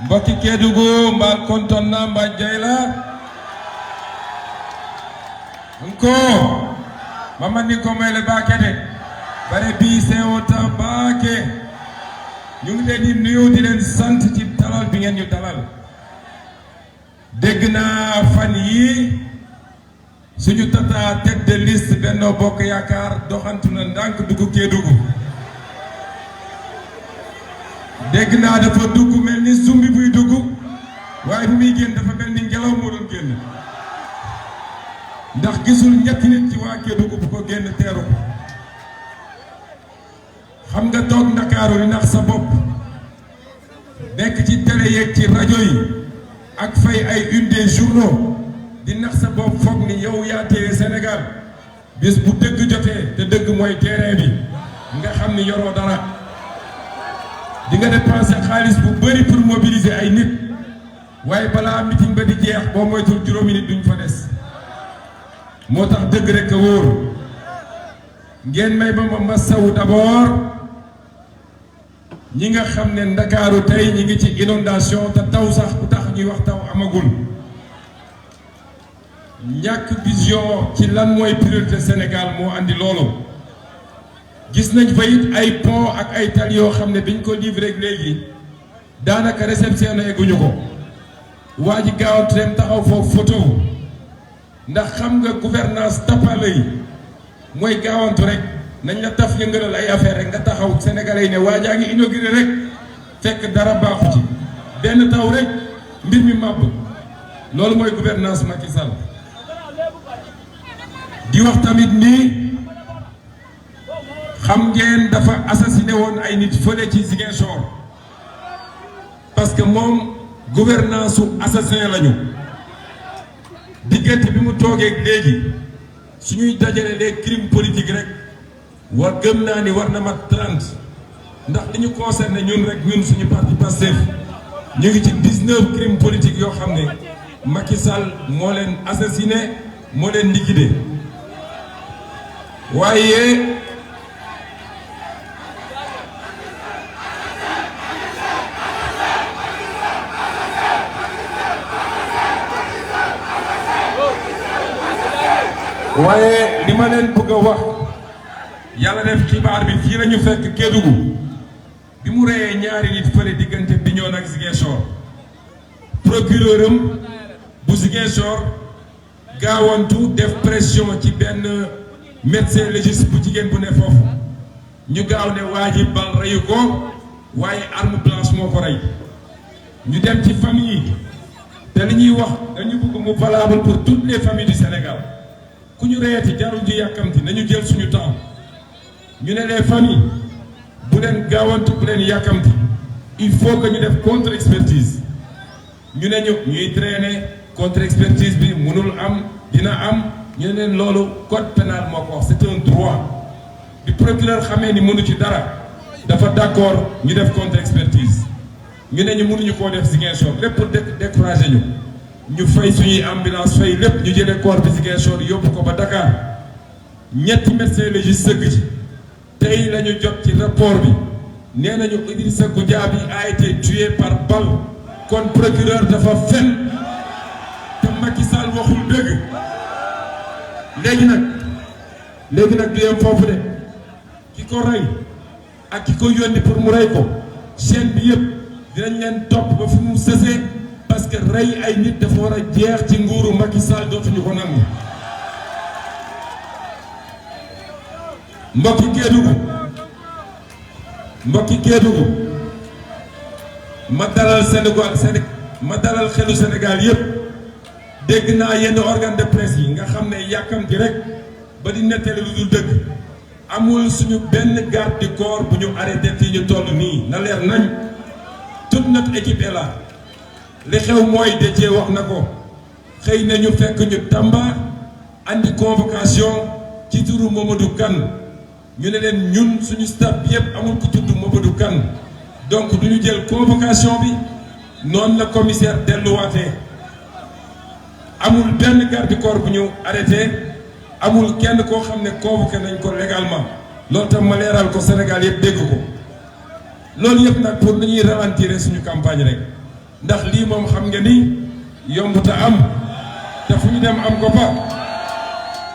mbokki Kédougou mbal konton na mba jeyla nko mamani ko mele bakete bare bi sewota baake ñu ngi leen di nuyu di leen sant ci dalal bi ngeen ñu dalal dégg naa fan yi suñu tata tête de liste Benno Bokk Yaakaar doxantu na ndànk dugg Kédougou dégg naa dafa dugg mel ni zumbi buy dugg waaye bu muy génn dafa mel ni ngelaw moo doon génn ndax gisul ñetti nit ci waa Kédougou bu ko génn teeru ko xam nga toog Ndakaaru di nax sa bopp nekk ci télé yeeg ci rajo yi ak fay ay une des journaux di nax sa bopp foog ni yow yaa téye Sénégal bis bu dëgg jotee te dëgg mooy terrain bi nga xam ni yoroo dara di nga dépenser xaalis bu bëri pour mobiliser ay nit waaye balaa meeting ba di jeex boo moytul juróomi nit duñ fa des moo tax dëgg rek a wóor ngeen may ba ma masawu d'abord ñi nga xam ne Ndakaaru tey ñi ngi ci inondation te taw sax bu tax ñuy wax taw amagul ñàkk vision ci lan mooy priorité Sénégal moo andi loolu gis nañ fa it ay pont ak ay tali yoo xam ne biñ ko livré léegi daanaka réceptionné egguñu ko waa ji gaawantu dem taxaw foofu photo ndax xam nga gouvernance tapale yi mooy gaawantu rek nañ la taf yëngalal ay affaire rek nga taxaw sénégalais yi ne waa jaa ngi inauguré rek fekk dara baaxu ci benn taw rek mbir mi màbb loolu mooy gouvernance Macky Sall di wax tamit nii xam ngeen dafa assassiné woon ay nit fële ci Ziguinchor parce que moom gouvernance su assassin lañu diggante bi mu toogee léegi suñuy dajale les crimes politiques rek war gëm naa ni war na mat 30 ndax li ñu concerné ñun rek ñun suñu parti Pastef ñu ngi ci 19 crimes politiques yoo xam ne Macky Sall moo leen assassiné moo leen liquidé waaye li ma leen bëgg a wax yàlla def xibaar bi fii lañu fekk Kédougou bi mu reyee ñaari nit fële diggante Bignona ak Ziguinchor procureur am bu Ziguinchor gaawantu def pression ci benn médecin légiste bu jigéen bu ne foofu ñu gaaw ne waa ji bal reyu ko waaye arme blanche moo ko rey ñu dem ci famille yi te li ñuy wax dañu bëgg mu valable pour toutes les familles du Sénégal ku ñu reyati jarul ju yàkkamti nañu jël suñu temps ñu ne les familles bu leen gaawantu bu leen yàkkamti il faut que ñu def contre expertise ñu ne ñuy traîner contre expertise bi mënul am dina am ñu ne leen loolu code pénal moo ko wax c'est un droit bi procureur xamee ni mënu ci dara dafa d'accord ñu def contre expertise ñu ne ñu mënuñu koo def Ziguinchor lépp pour décourager ñu fay suñuy ambulance fay lépp ñu jëlee corps bi Ziguinchor yóbbu ko ba Dakar ñetti médecin légiste sëgg ci tey la ñu jot ci rapport bi nee nañu Idrissa Goudiaby a été tué par balle kon procureur dafa fen te Macky Sall waxul dëgg léegi nag du yem foofu de ki ko rey ak ki ko yónni pour mu rey ko chaîne bi yëpp dinañ leen topp ba fu mu sësee parce que rey ay nit dafa war a jeex ci nguuru Macky Sall dootuñu ko nangu. mbokki Kédougou ma dalal xelu Sénégal yëpp dégg naa yenn organe de presse yi nga xam ne yàkkamti rek ba di nettali lu dul dëgg amul suñu benn garde du corps bu ñu arrêté fii ñu toll nii na leer nañ toute notre équipe est là li xew mooy Déthié wax na ko xëy na ñu fekk ñu Tamba andi convocation ci turu Mamadou Kane ñu ne leen ñun suñu staff yëpp amul ku tudd Mamadou Kane donc du ñu jël convocation bi noonu la commissaire delluwaatee amul benn garde du corps bu ñu arrêté amul kenn koo xam ne convoqué nañ ko légalement loolu tam ma leeral ko Sénégal yëpp dégg ko loolu yëpp nag pour nañuy ralentir suñu campagne rek ndax lii moom xam nga ni yomb te am te fu ñu dem am ko fa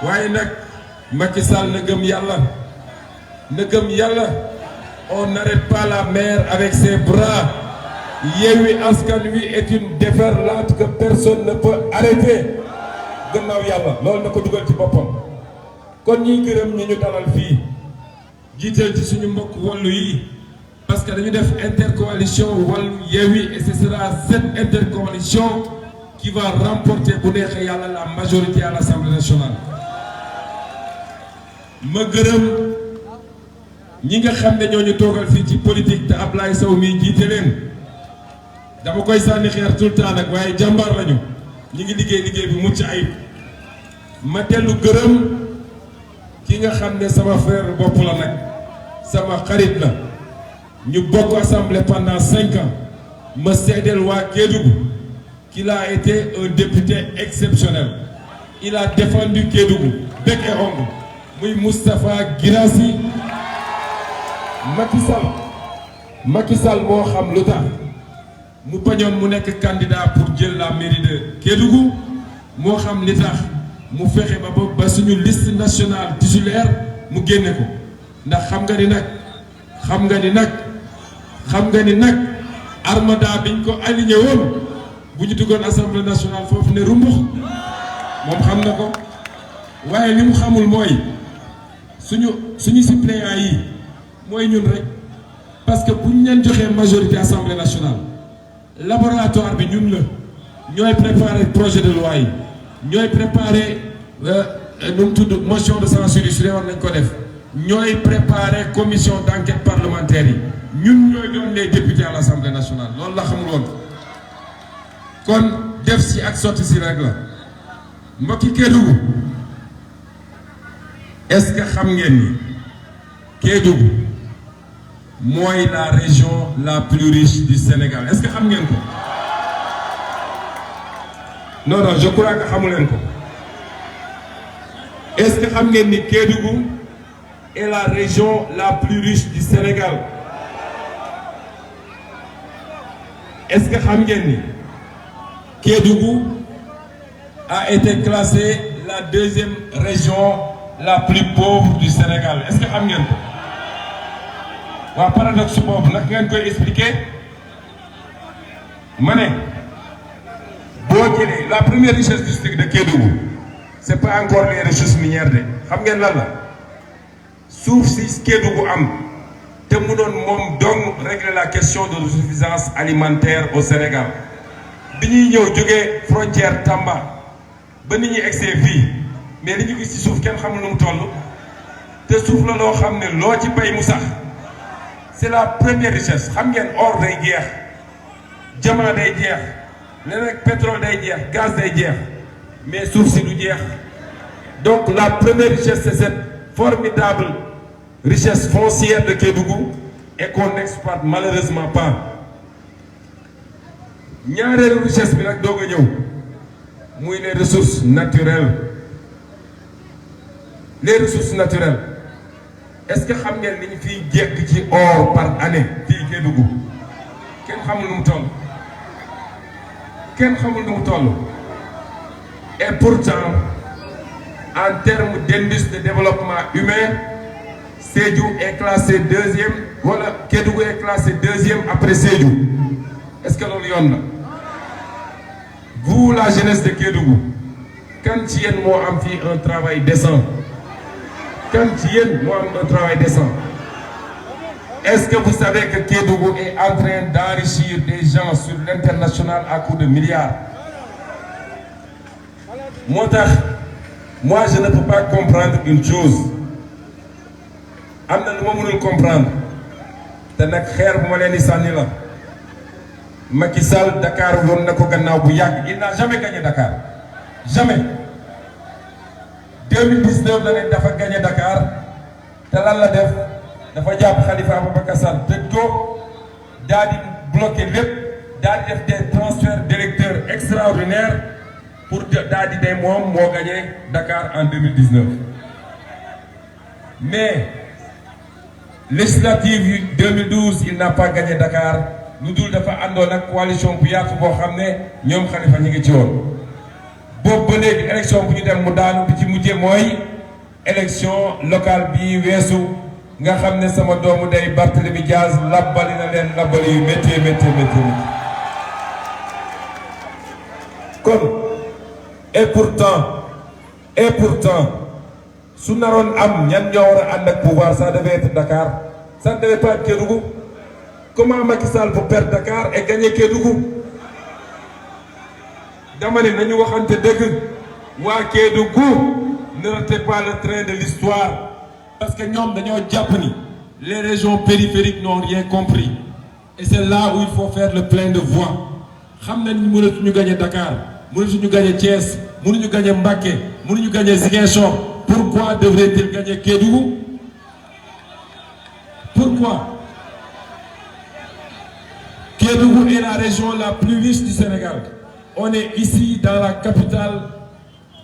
waaye nag Macky Sall na gëm yàlla on n'arrête pas la mer avec ses bras Yewwi Askan Wi est une déferlante que personne ne peut arrêter gannaaw yàlla loolu na ko dugal ci boppam kon ñuy gërëm ñi ñu dalal fii jiital ci suñu mbokk wàllu yi parce que dañu def intercoalition wàllu Yewwi et ce sera cette intercoalition qui va remporter bu neexee yàlla la majorité à l'Assemblée nationale ma gërëm ñi nga xam ne ñoo ñu toogal fii ci politique te Ablaye Sow mi jiite leen dama koy sànni xeer tout le temps nag waaye jàmbaar lañu ñi ngi liggéey bi mucc ayib ma dellu gërëm ki nga xam ne sama frère bopp la nag sama xarit la ñu bokk assemblée pendant 5 ans ma seedeel waa Kédougou qu'il a été un député exceptionnel il a défendu Kédougou bec et ongle muy Moustapha Guirassy Macky Sall moo xam lu tax mu bañoon mu nekk candidat pour jël la mairie de Kédougou moo xam li tax mu fexe ba suñu liste nationale titulaire mu génne ko ndax xam nga ni nag armada biñ ko aligné woon bu ñu duggoon assemblée nationale foofu ne rumbux moom xam na ko waaye li mu xamul mooy suñu suppléants yi mooy ñun rek parce que bu ñu leen joxee majorité assemblée nationale laboratoire bi ñun la ñooy préparer projet de loi yi ñooy préparer nu mu tudd motion de censure yi su dee war nañ ko def ñooy préparer commission d'enquête parlementaire yi ñun ñooy doon les députés à l'Assemblée nationale loolu la xamul woon kon def si ak sotti si rek la mbokki Kédougou est-ce que xam ngeen ni Kédougou mooy la région la plus riche du Sénégal est-ce que xam ngeen ko non je crois que xamu leen ko est-ce que xam ngeen ni Kédougou est la région la plus riche du Sénégal est-ce que xam ngeen ni Kédougou a été classée la 2e région la plus pauvre du Sénégal est-ce que xam ngeen ko waa paradoxe boobu nag ngeen koy expliquer ma ne boo jëlee la première richesse du district de Kédougou c'est pas encore les ressources minières de xam ngeen lan la suuf si Kédougou am te mu doon moom dong régler la question de l'autosuffisance alimentaire au Sénégal bi ñuy ñëw jógee frontière Tamba ba nit ñi egsee fii mais li ñu gis ci suuf kenn xamul nu mu toll te suuf la loo xam ne loo ci bay mu sax c'est la première richesse xam ngeen or day jeex diamant day jeex leneen pétrole day jeex gaz day jeex mais suuf si du jeex donc la première richesse c'est cette formidable richesse foncière de Kédougou et qu'on n'exploite malheureusement pas ñaareelu richesse bi nag doog a ñëw muy les ressources naturelles est-ce que xam ngeen li ñu fiy jekk ci or par année fii Kédougou kenn xamul nu mu toll et pourtant en termes d'indice de développement humain Sédhiou est classé deuxième wala Kédougou est classé deuxième après Sédhiou est-ce que loolu yoon la vous la jeunesse de Kédougou kan ci yéen moo am fii un travail décent est-ce que vous savez que Kédougou est en train d'enrichir des gens sur l'international à coups de milliards moo tax moi je ne peux pas comprendre une chose am na lu ma mënul comprendre te nag xeer bu ma leen di sànni la Macky Sall Dakar woon na ko gannaaw bu yàgg il n'a jamais gagné Dakar jamais 2019 la ne dafa gagné Dakar te lan la def dafa jàpp Khalifa Ababacar Sall tëj ko daal di bloqué lépp daal di def des transferts d'électeurs extraordinaires pour daal di ne moom moo gagné Dakar en 2019 mais législative 2012 il n'a pas gagné Dakar lu dul dafa àndoon ak coalition bu yaatu boo xam ne ñoom Khalifa ñu ngi ci woon boobu ba léegi élection bu ñu dem mu daanu bi ci mujjee mooy élection locale bi weesu nga xam ne sama doomu day Barthélémy Diaz labbali na leen labbali yu métti kon et pourtant su naroon am ñan ñoo war a ànd ak pouvoir ça devait être Dakar ça ne devait pas être Kédougou. Comment Macky Sall peut perdre Dakar et gagner Kédougou? dama ne nañu waxante dëgg waa Kédougou ne ratez pas le train de l'histoire parce que ñoom dañoo jàpp ni les régions périphériques n'ont rien compris et c'est là où il faut faire le plein de voix xam nañ ni mënatuñu gagner Dakar mënatuñu gagner Thiès mënuñu gagner Mbacké mënuñu gagner Ziguinchor pourquoi devrait-il gagner Kédougou? Pourquoi? Kédougou est la région la plus riche du Sénégal. On est ici dans la capitale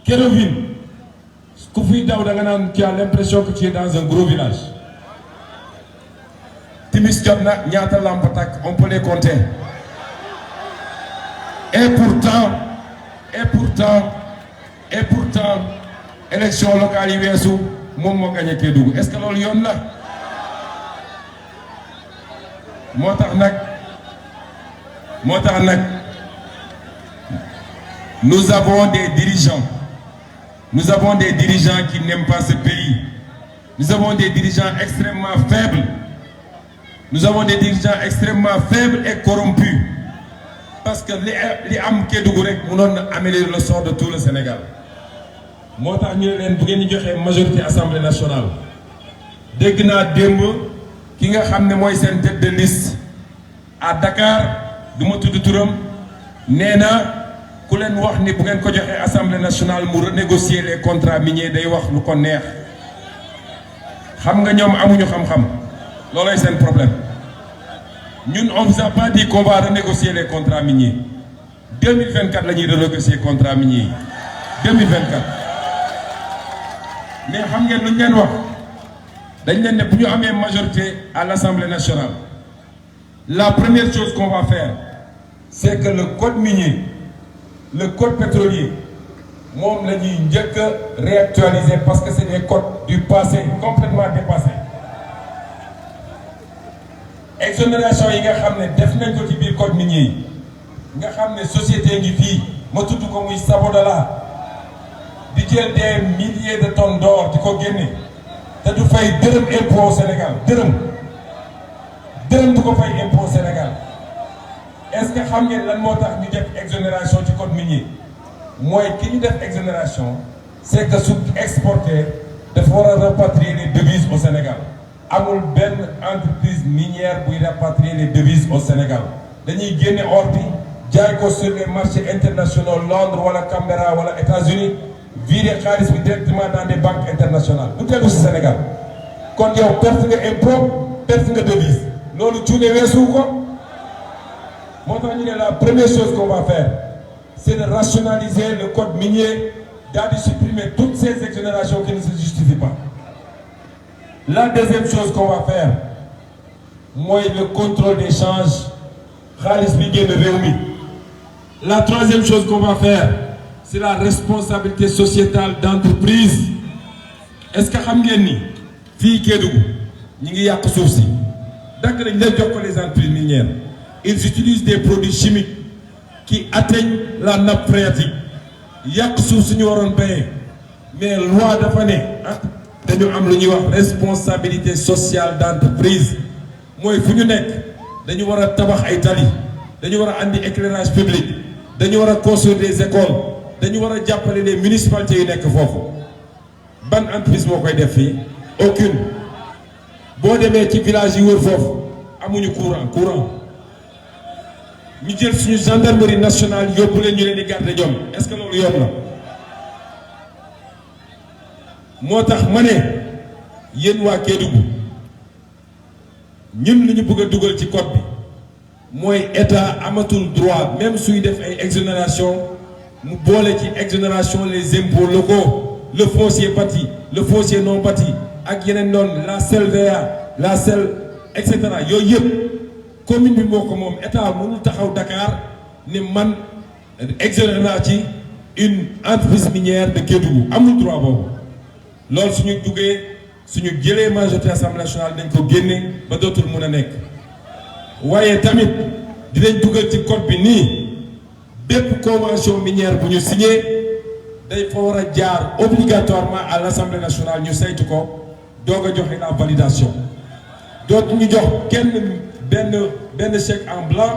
Kédougou. Tu as l'impression que tu es dans un gros village. Timis Diopna, Nyata Lampatak, on peut les compter. Et pourtant, élection locale IWSU, moi j'ai gagné Kédougou. Est-ce que l'on y en a? Moi nous avons des dirigeants qui n'aiment pas ce pays. Nous avons des dirigeants extrêmement faibles et corrompus. Parce que les am Kédougou rek mënoon na améliorer le sort de tout le Sénégal. moo tax ñu ne leen bu ngeen ñu joxee majorité assemblée nationale dégg naa démb ki nga xam ne mooy seen tête de liste à Dakar du ma tudd turam nee na ku leen wax ni bu ngeen ko joxee assemblée nationale mu renégocier les contrats miniers day wax lu ko neex xam nga ñoom amuñu xam-xam loolooy seen problème ñun on vous a pas dit qu'on va renégocier les contrats miniers 2024 la ñuy renégocier contrats miniers 2024 mais xam ngeen lu ñu leen wax dañ leen ne bu ñu amee majorité à l'Assemblée nationale la première chose qu'on va faire c'est que le code minier le code pétrolier moom la ñuy njëkk a réactualiser parce que c'est des codes du passé complètement dépassés exonération yi nga xam ne def nañ ko ci biir code minier yi nga xam ne société ngi fii ma tudd ko muy Sabodala di jël des milliers de tonnes d'or di ko génne te du fay dërëm impôt Sénégal dërëm du ko fay impôt Sénégal est-ce que xam ngeen lan moo tax ñu def exonération ci code minier mooy ki ñu def exonération c'est que su exporté dafa war a rapatrier les devises au Sénégal amul benn entreprise minière buy rapatrier les devises au Sénégal dañuy génne or bi jaay ko sur les marchés internationaux Londres wala Canberra wala États-Unis virer xaalis bi directement dans des banques internationales du dellu si Sénégal kon yow perte nga impôt perte nga devise loolu cuune weesu ko moo tax ñu ne la première chose qu'on va faire c'est de rationaliser le code minier daal di supprimer toutes ces exonérations qui ne se justifient pas. La deuxième chose qu'on va faire mooy le contrôle des changes xaalis bi génn réew mi. La troisième chose qu'on va faire c'est la responsabilité sociétale d'entreprise. Est-ce que xam ngeen ni fii Kédougou ñi ngi yàq suuf si dagg nañ leen jox ko les entreprises minières ils utilisent des produits chimiques qui atteignent la nappe phréatique yàq suuf si ñu waroon béyee mais loi dafa ne dañu am lu ñuy wax responsabilité sociale d'entreprise mooy fu ñu nekk dañu war a tabax ay tali dañu war a andi éclairage public dañu war a construire des écoles dañu war a jàppale les municipalités yu nekk foofu ban entreprise moo koy def fii aucune boo demee ci village yi wër foofu amuñu courant ñu jël suñu gendarmerie nationale yóbbu leen ñu leen di garder ñoom est-ce que loolu yomb na moo tax ma ne yéen waa Kédougou ñun li ñu bëgg a dugal ci code bi mooy état amatul droit même suy def ay exonération mu boole ci exonération les impôts locaux le foncier bâti le foncier non bâti ak yeneen noonu la CLVA la CEL et cetera yooyu yëpp commune bi moo ko moom état mënul taxaw Dakar ne man exonéré naa ci une entreprise minière de Kédougou amul droit boobu loolu suñu jëlee majorité assemblée nationale dañ ko génne ba dootul mun a nekk waaye tamit dinañ dugal ci code bi nii bépp convention minière bu ñu signé day fa war a jaar obligatoirement à l'assemblée nationale ñu saytu ko doog a joxe la validation dootu ñu jox kenn benn chèque en blanc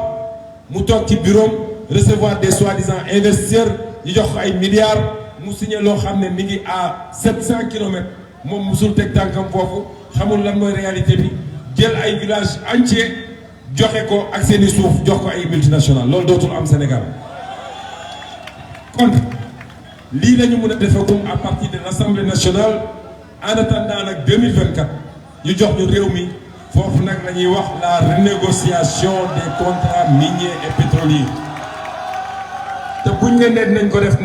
mu toog ci bureau recevoir des soi-disant investisseurs ñu jox ko ay milliards mu signé loo xam ne mi ngi à 700 kilomètres moom musul teg tànkam foofu xamul lan mooy réalité bi jël ay villages entiers joxe ko ak seeni suuf jox ko ay multinationales loolu dootul am Sénégal kon lii la ñu mën a defagum à partir de l'Assemblée nationale en attendant nag 2024 ñu jox ñu réew mi foofu nag la ñuy wax la renégociation des contrats miniers et pétroliers te buñ ne nee nañ ko def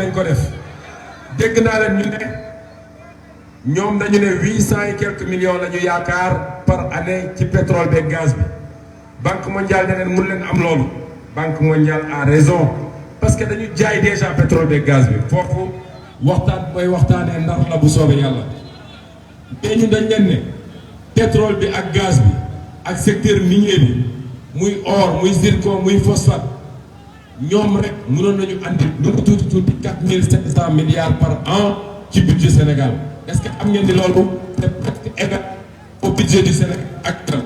dégg naa leen ñu ne ñoom dañu ne 800 et quelques millions la ñu yaakaar par année ci pétrole beeg gaz bi Banque mondiale ne leen mun leen am loolu Banque mondiale a raison parce que dañu jaay déjà pétrole beeg gaz bi foofu waxtaan mooy waxtaanee ndax la bu soobee yàlla mais ñu dañ leen ne pétrole bi ak gaz bi ak secteur minier bi muy or muy zircon muy phosphate ñoom rek mënoon nañu andi lu mu tuuti 4700 milliards par an ci budget Sénégal est-ce que am ngeen di loolu c'est presque égal au budget du Sénégal actuel.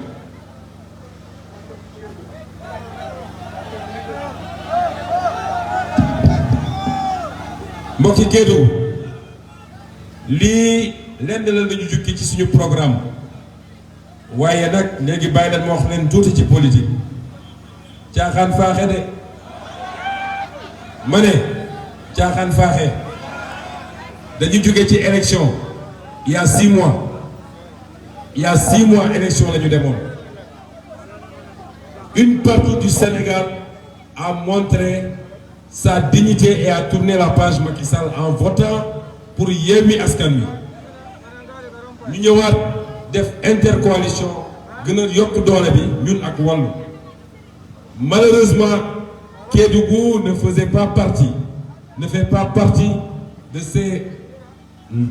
mbokki Kédougou lii lenn la ñu jukki ci suñu programme waaye nag léegi bàyyi leen ma wax leen tuuti ci politique caaxaan faaxe de ma ne caaxaan faaxe dañu jóge ci élection il y a 6 mois élection la ñu demoon une partie du Sénégal a montré sa dignité et a tourné la page Macky Sall en votant pour Yewwi Askan Wi ñu ñëwaat def intercoalition gën a yokk doole bi ñun ak Wallu malheureusement Kédougou ne fait pas partie de ces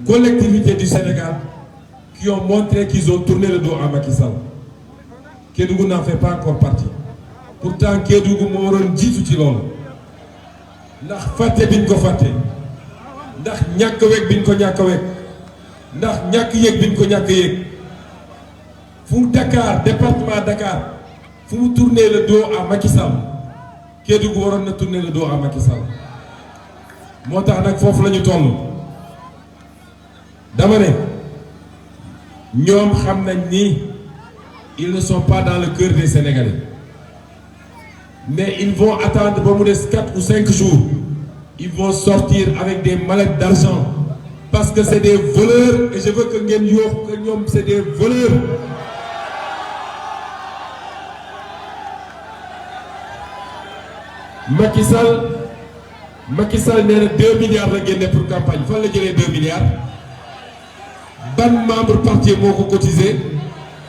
collectivités du Sénégal qui ont montré qu'ils ont tourné le dos à Macky Sall. Kédougou n'en fait pas encore partie pourtant Kédougou moo waroon jiitu ci loolu ndax fàtte biñ ko fàtte ndax ñàkk weg biñ ko ñàkk weg ndax ñàkk yëg biñ ko ñàkk yëg fu Dakar département Dakar fu mu tourner le dos à Macky Sall Kédougou waroon na tourner le dos à Macky Sall moo tax nag foofu la ñu toll dama ne ñoom xam nañ ni ils ne sont pas dans le cœur des Sénégalais mais ils vont attendre ba mu des 4 ou 5 jours ils vont sortir avec des mallettes d'argent parce que c'est des voleurs et je veux que ngeen yoox que ñoom c'est des voleurs. Macky Sall nee na 2 milliards la génne pour campagne fan la jëlee 2 milliards ban membre parti moo ko cotisé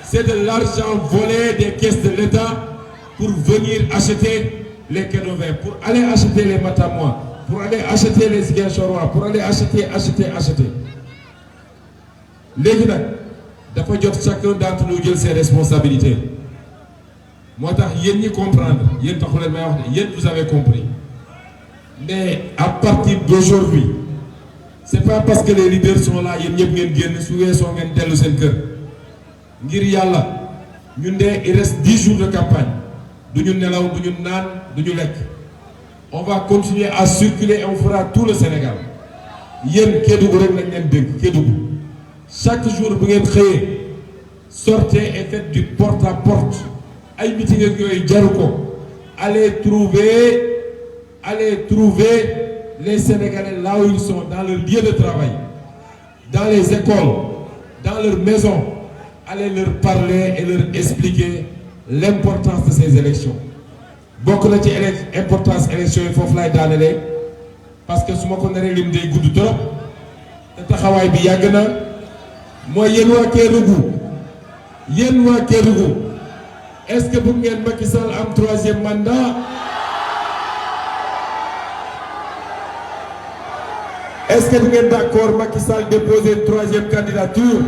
c'est de l'argent volé des caisses de l'État pour venir acheter les Kédovéens, pour aller acheter les Matamois, pour aller acheter les Ziguinchorois, pour aller acheter. Léegi nag dafa jot chacun d'entre nous jël ses responsabilités moo tax yéen ñi comprendre yéen taxu leen may wax de yéen vous avez compris mais à partir d'aujourd'hui c'est pas parce que les leaders sont là yéen ñëpp ngeen génn su weesoo ngeen dellu seen kër ngir yàlla ñun de il reste 10 jours de campagne du ñu nelaw du ñu naan du ñu lekk on va continuer à circuler et on fera tout le Sénégal yéen Kédougou rek lañ leen dégg Kédougou chaque jour bu ngeen xëyee sortez et faites du porte-à-porte ay meeting ak yooyu jaru ko allez trouver les Sénégalais là où ils sont dans leur lieu de travail dans les écoles dans leurs maisons allez leur parler et leur expliquer l'importance de ces élections bokk na ci importance élections yi foofu laay daanelee parce que su ma ko naree lim day gudd trop te taxawaay bi yàgg na mooy yéen waa Kédougou est-ce que bëgg ngeen Macky Sall am 3e mandat est-ce que bu ngeen d'accord Macky Sall déposer une 3e candidature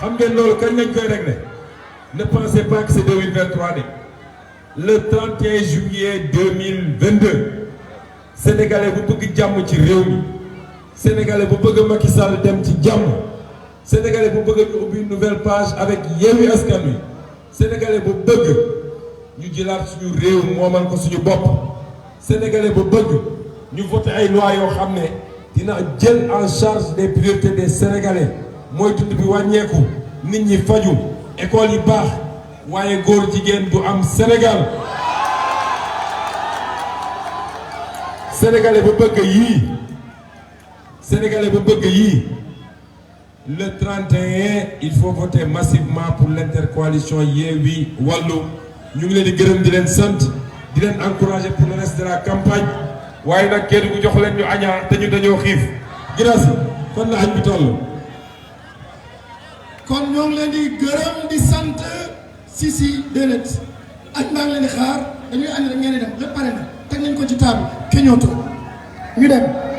xam ngeen loolu kañ lañ koy régler ne pensez pas que c'est 2023 le 31 juillet 2022 sénégalais bu bëgg jàmm ci réew mi sénégalais bu bëgg Macky Sall dem ci jàmm sénégalais bu bëgg ñu ubbi une nouvelle page avec Yewwi Askan Wi sénégalais bu bëgg ñu jëlaat suñu réew moomal ko suñu bopp sénégalais bu bëgg ñu voté ay loi yoo xam ne dina jël en charge des priorités des sénégalais mooy dund bi wàññeeku nit ñi faju école yi baax waaye góor jigéen du am Sénégal sénégalais bu bëgg yii le 31 il faut voter massivement pour l'intercoalition Yewwi Wallu ñu ngi leen di gërëm di leen sant di leen encourager pour le reste de la campagne waaye nag kenn ku jox leen ñu añaa te ñu dañoo xiif grâce fan la añ bi toll. kon ñoo ngi leen di gërëm di sant si déedéet añ maa ngi leen di xaar dañuy añ rek ngeen di dem lépp pare na teg nañ ko ci table keñooto ñu dem.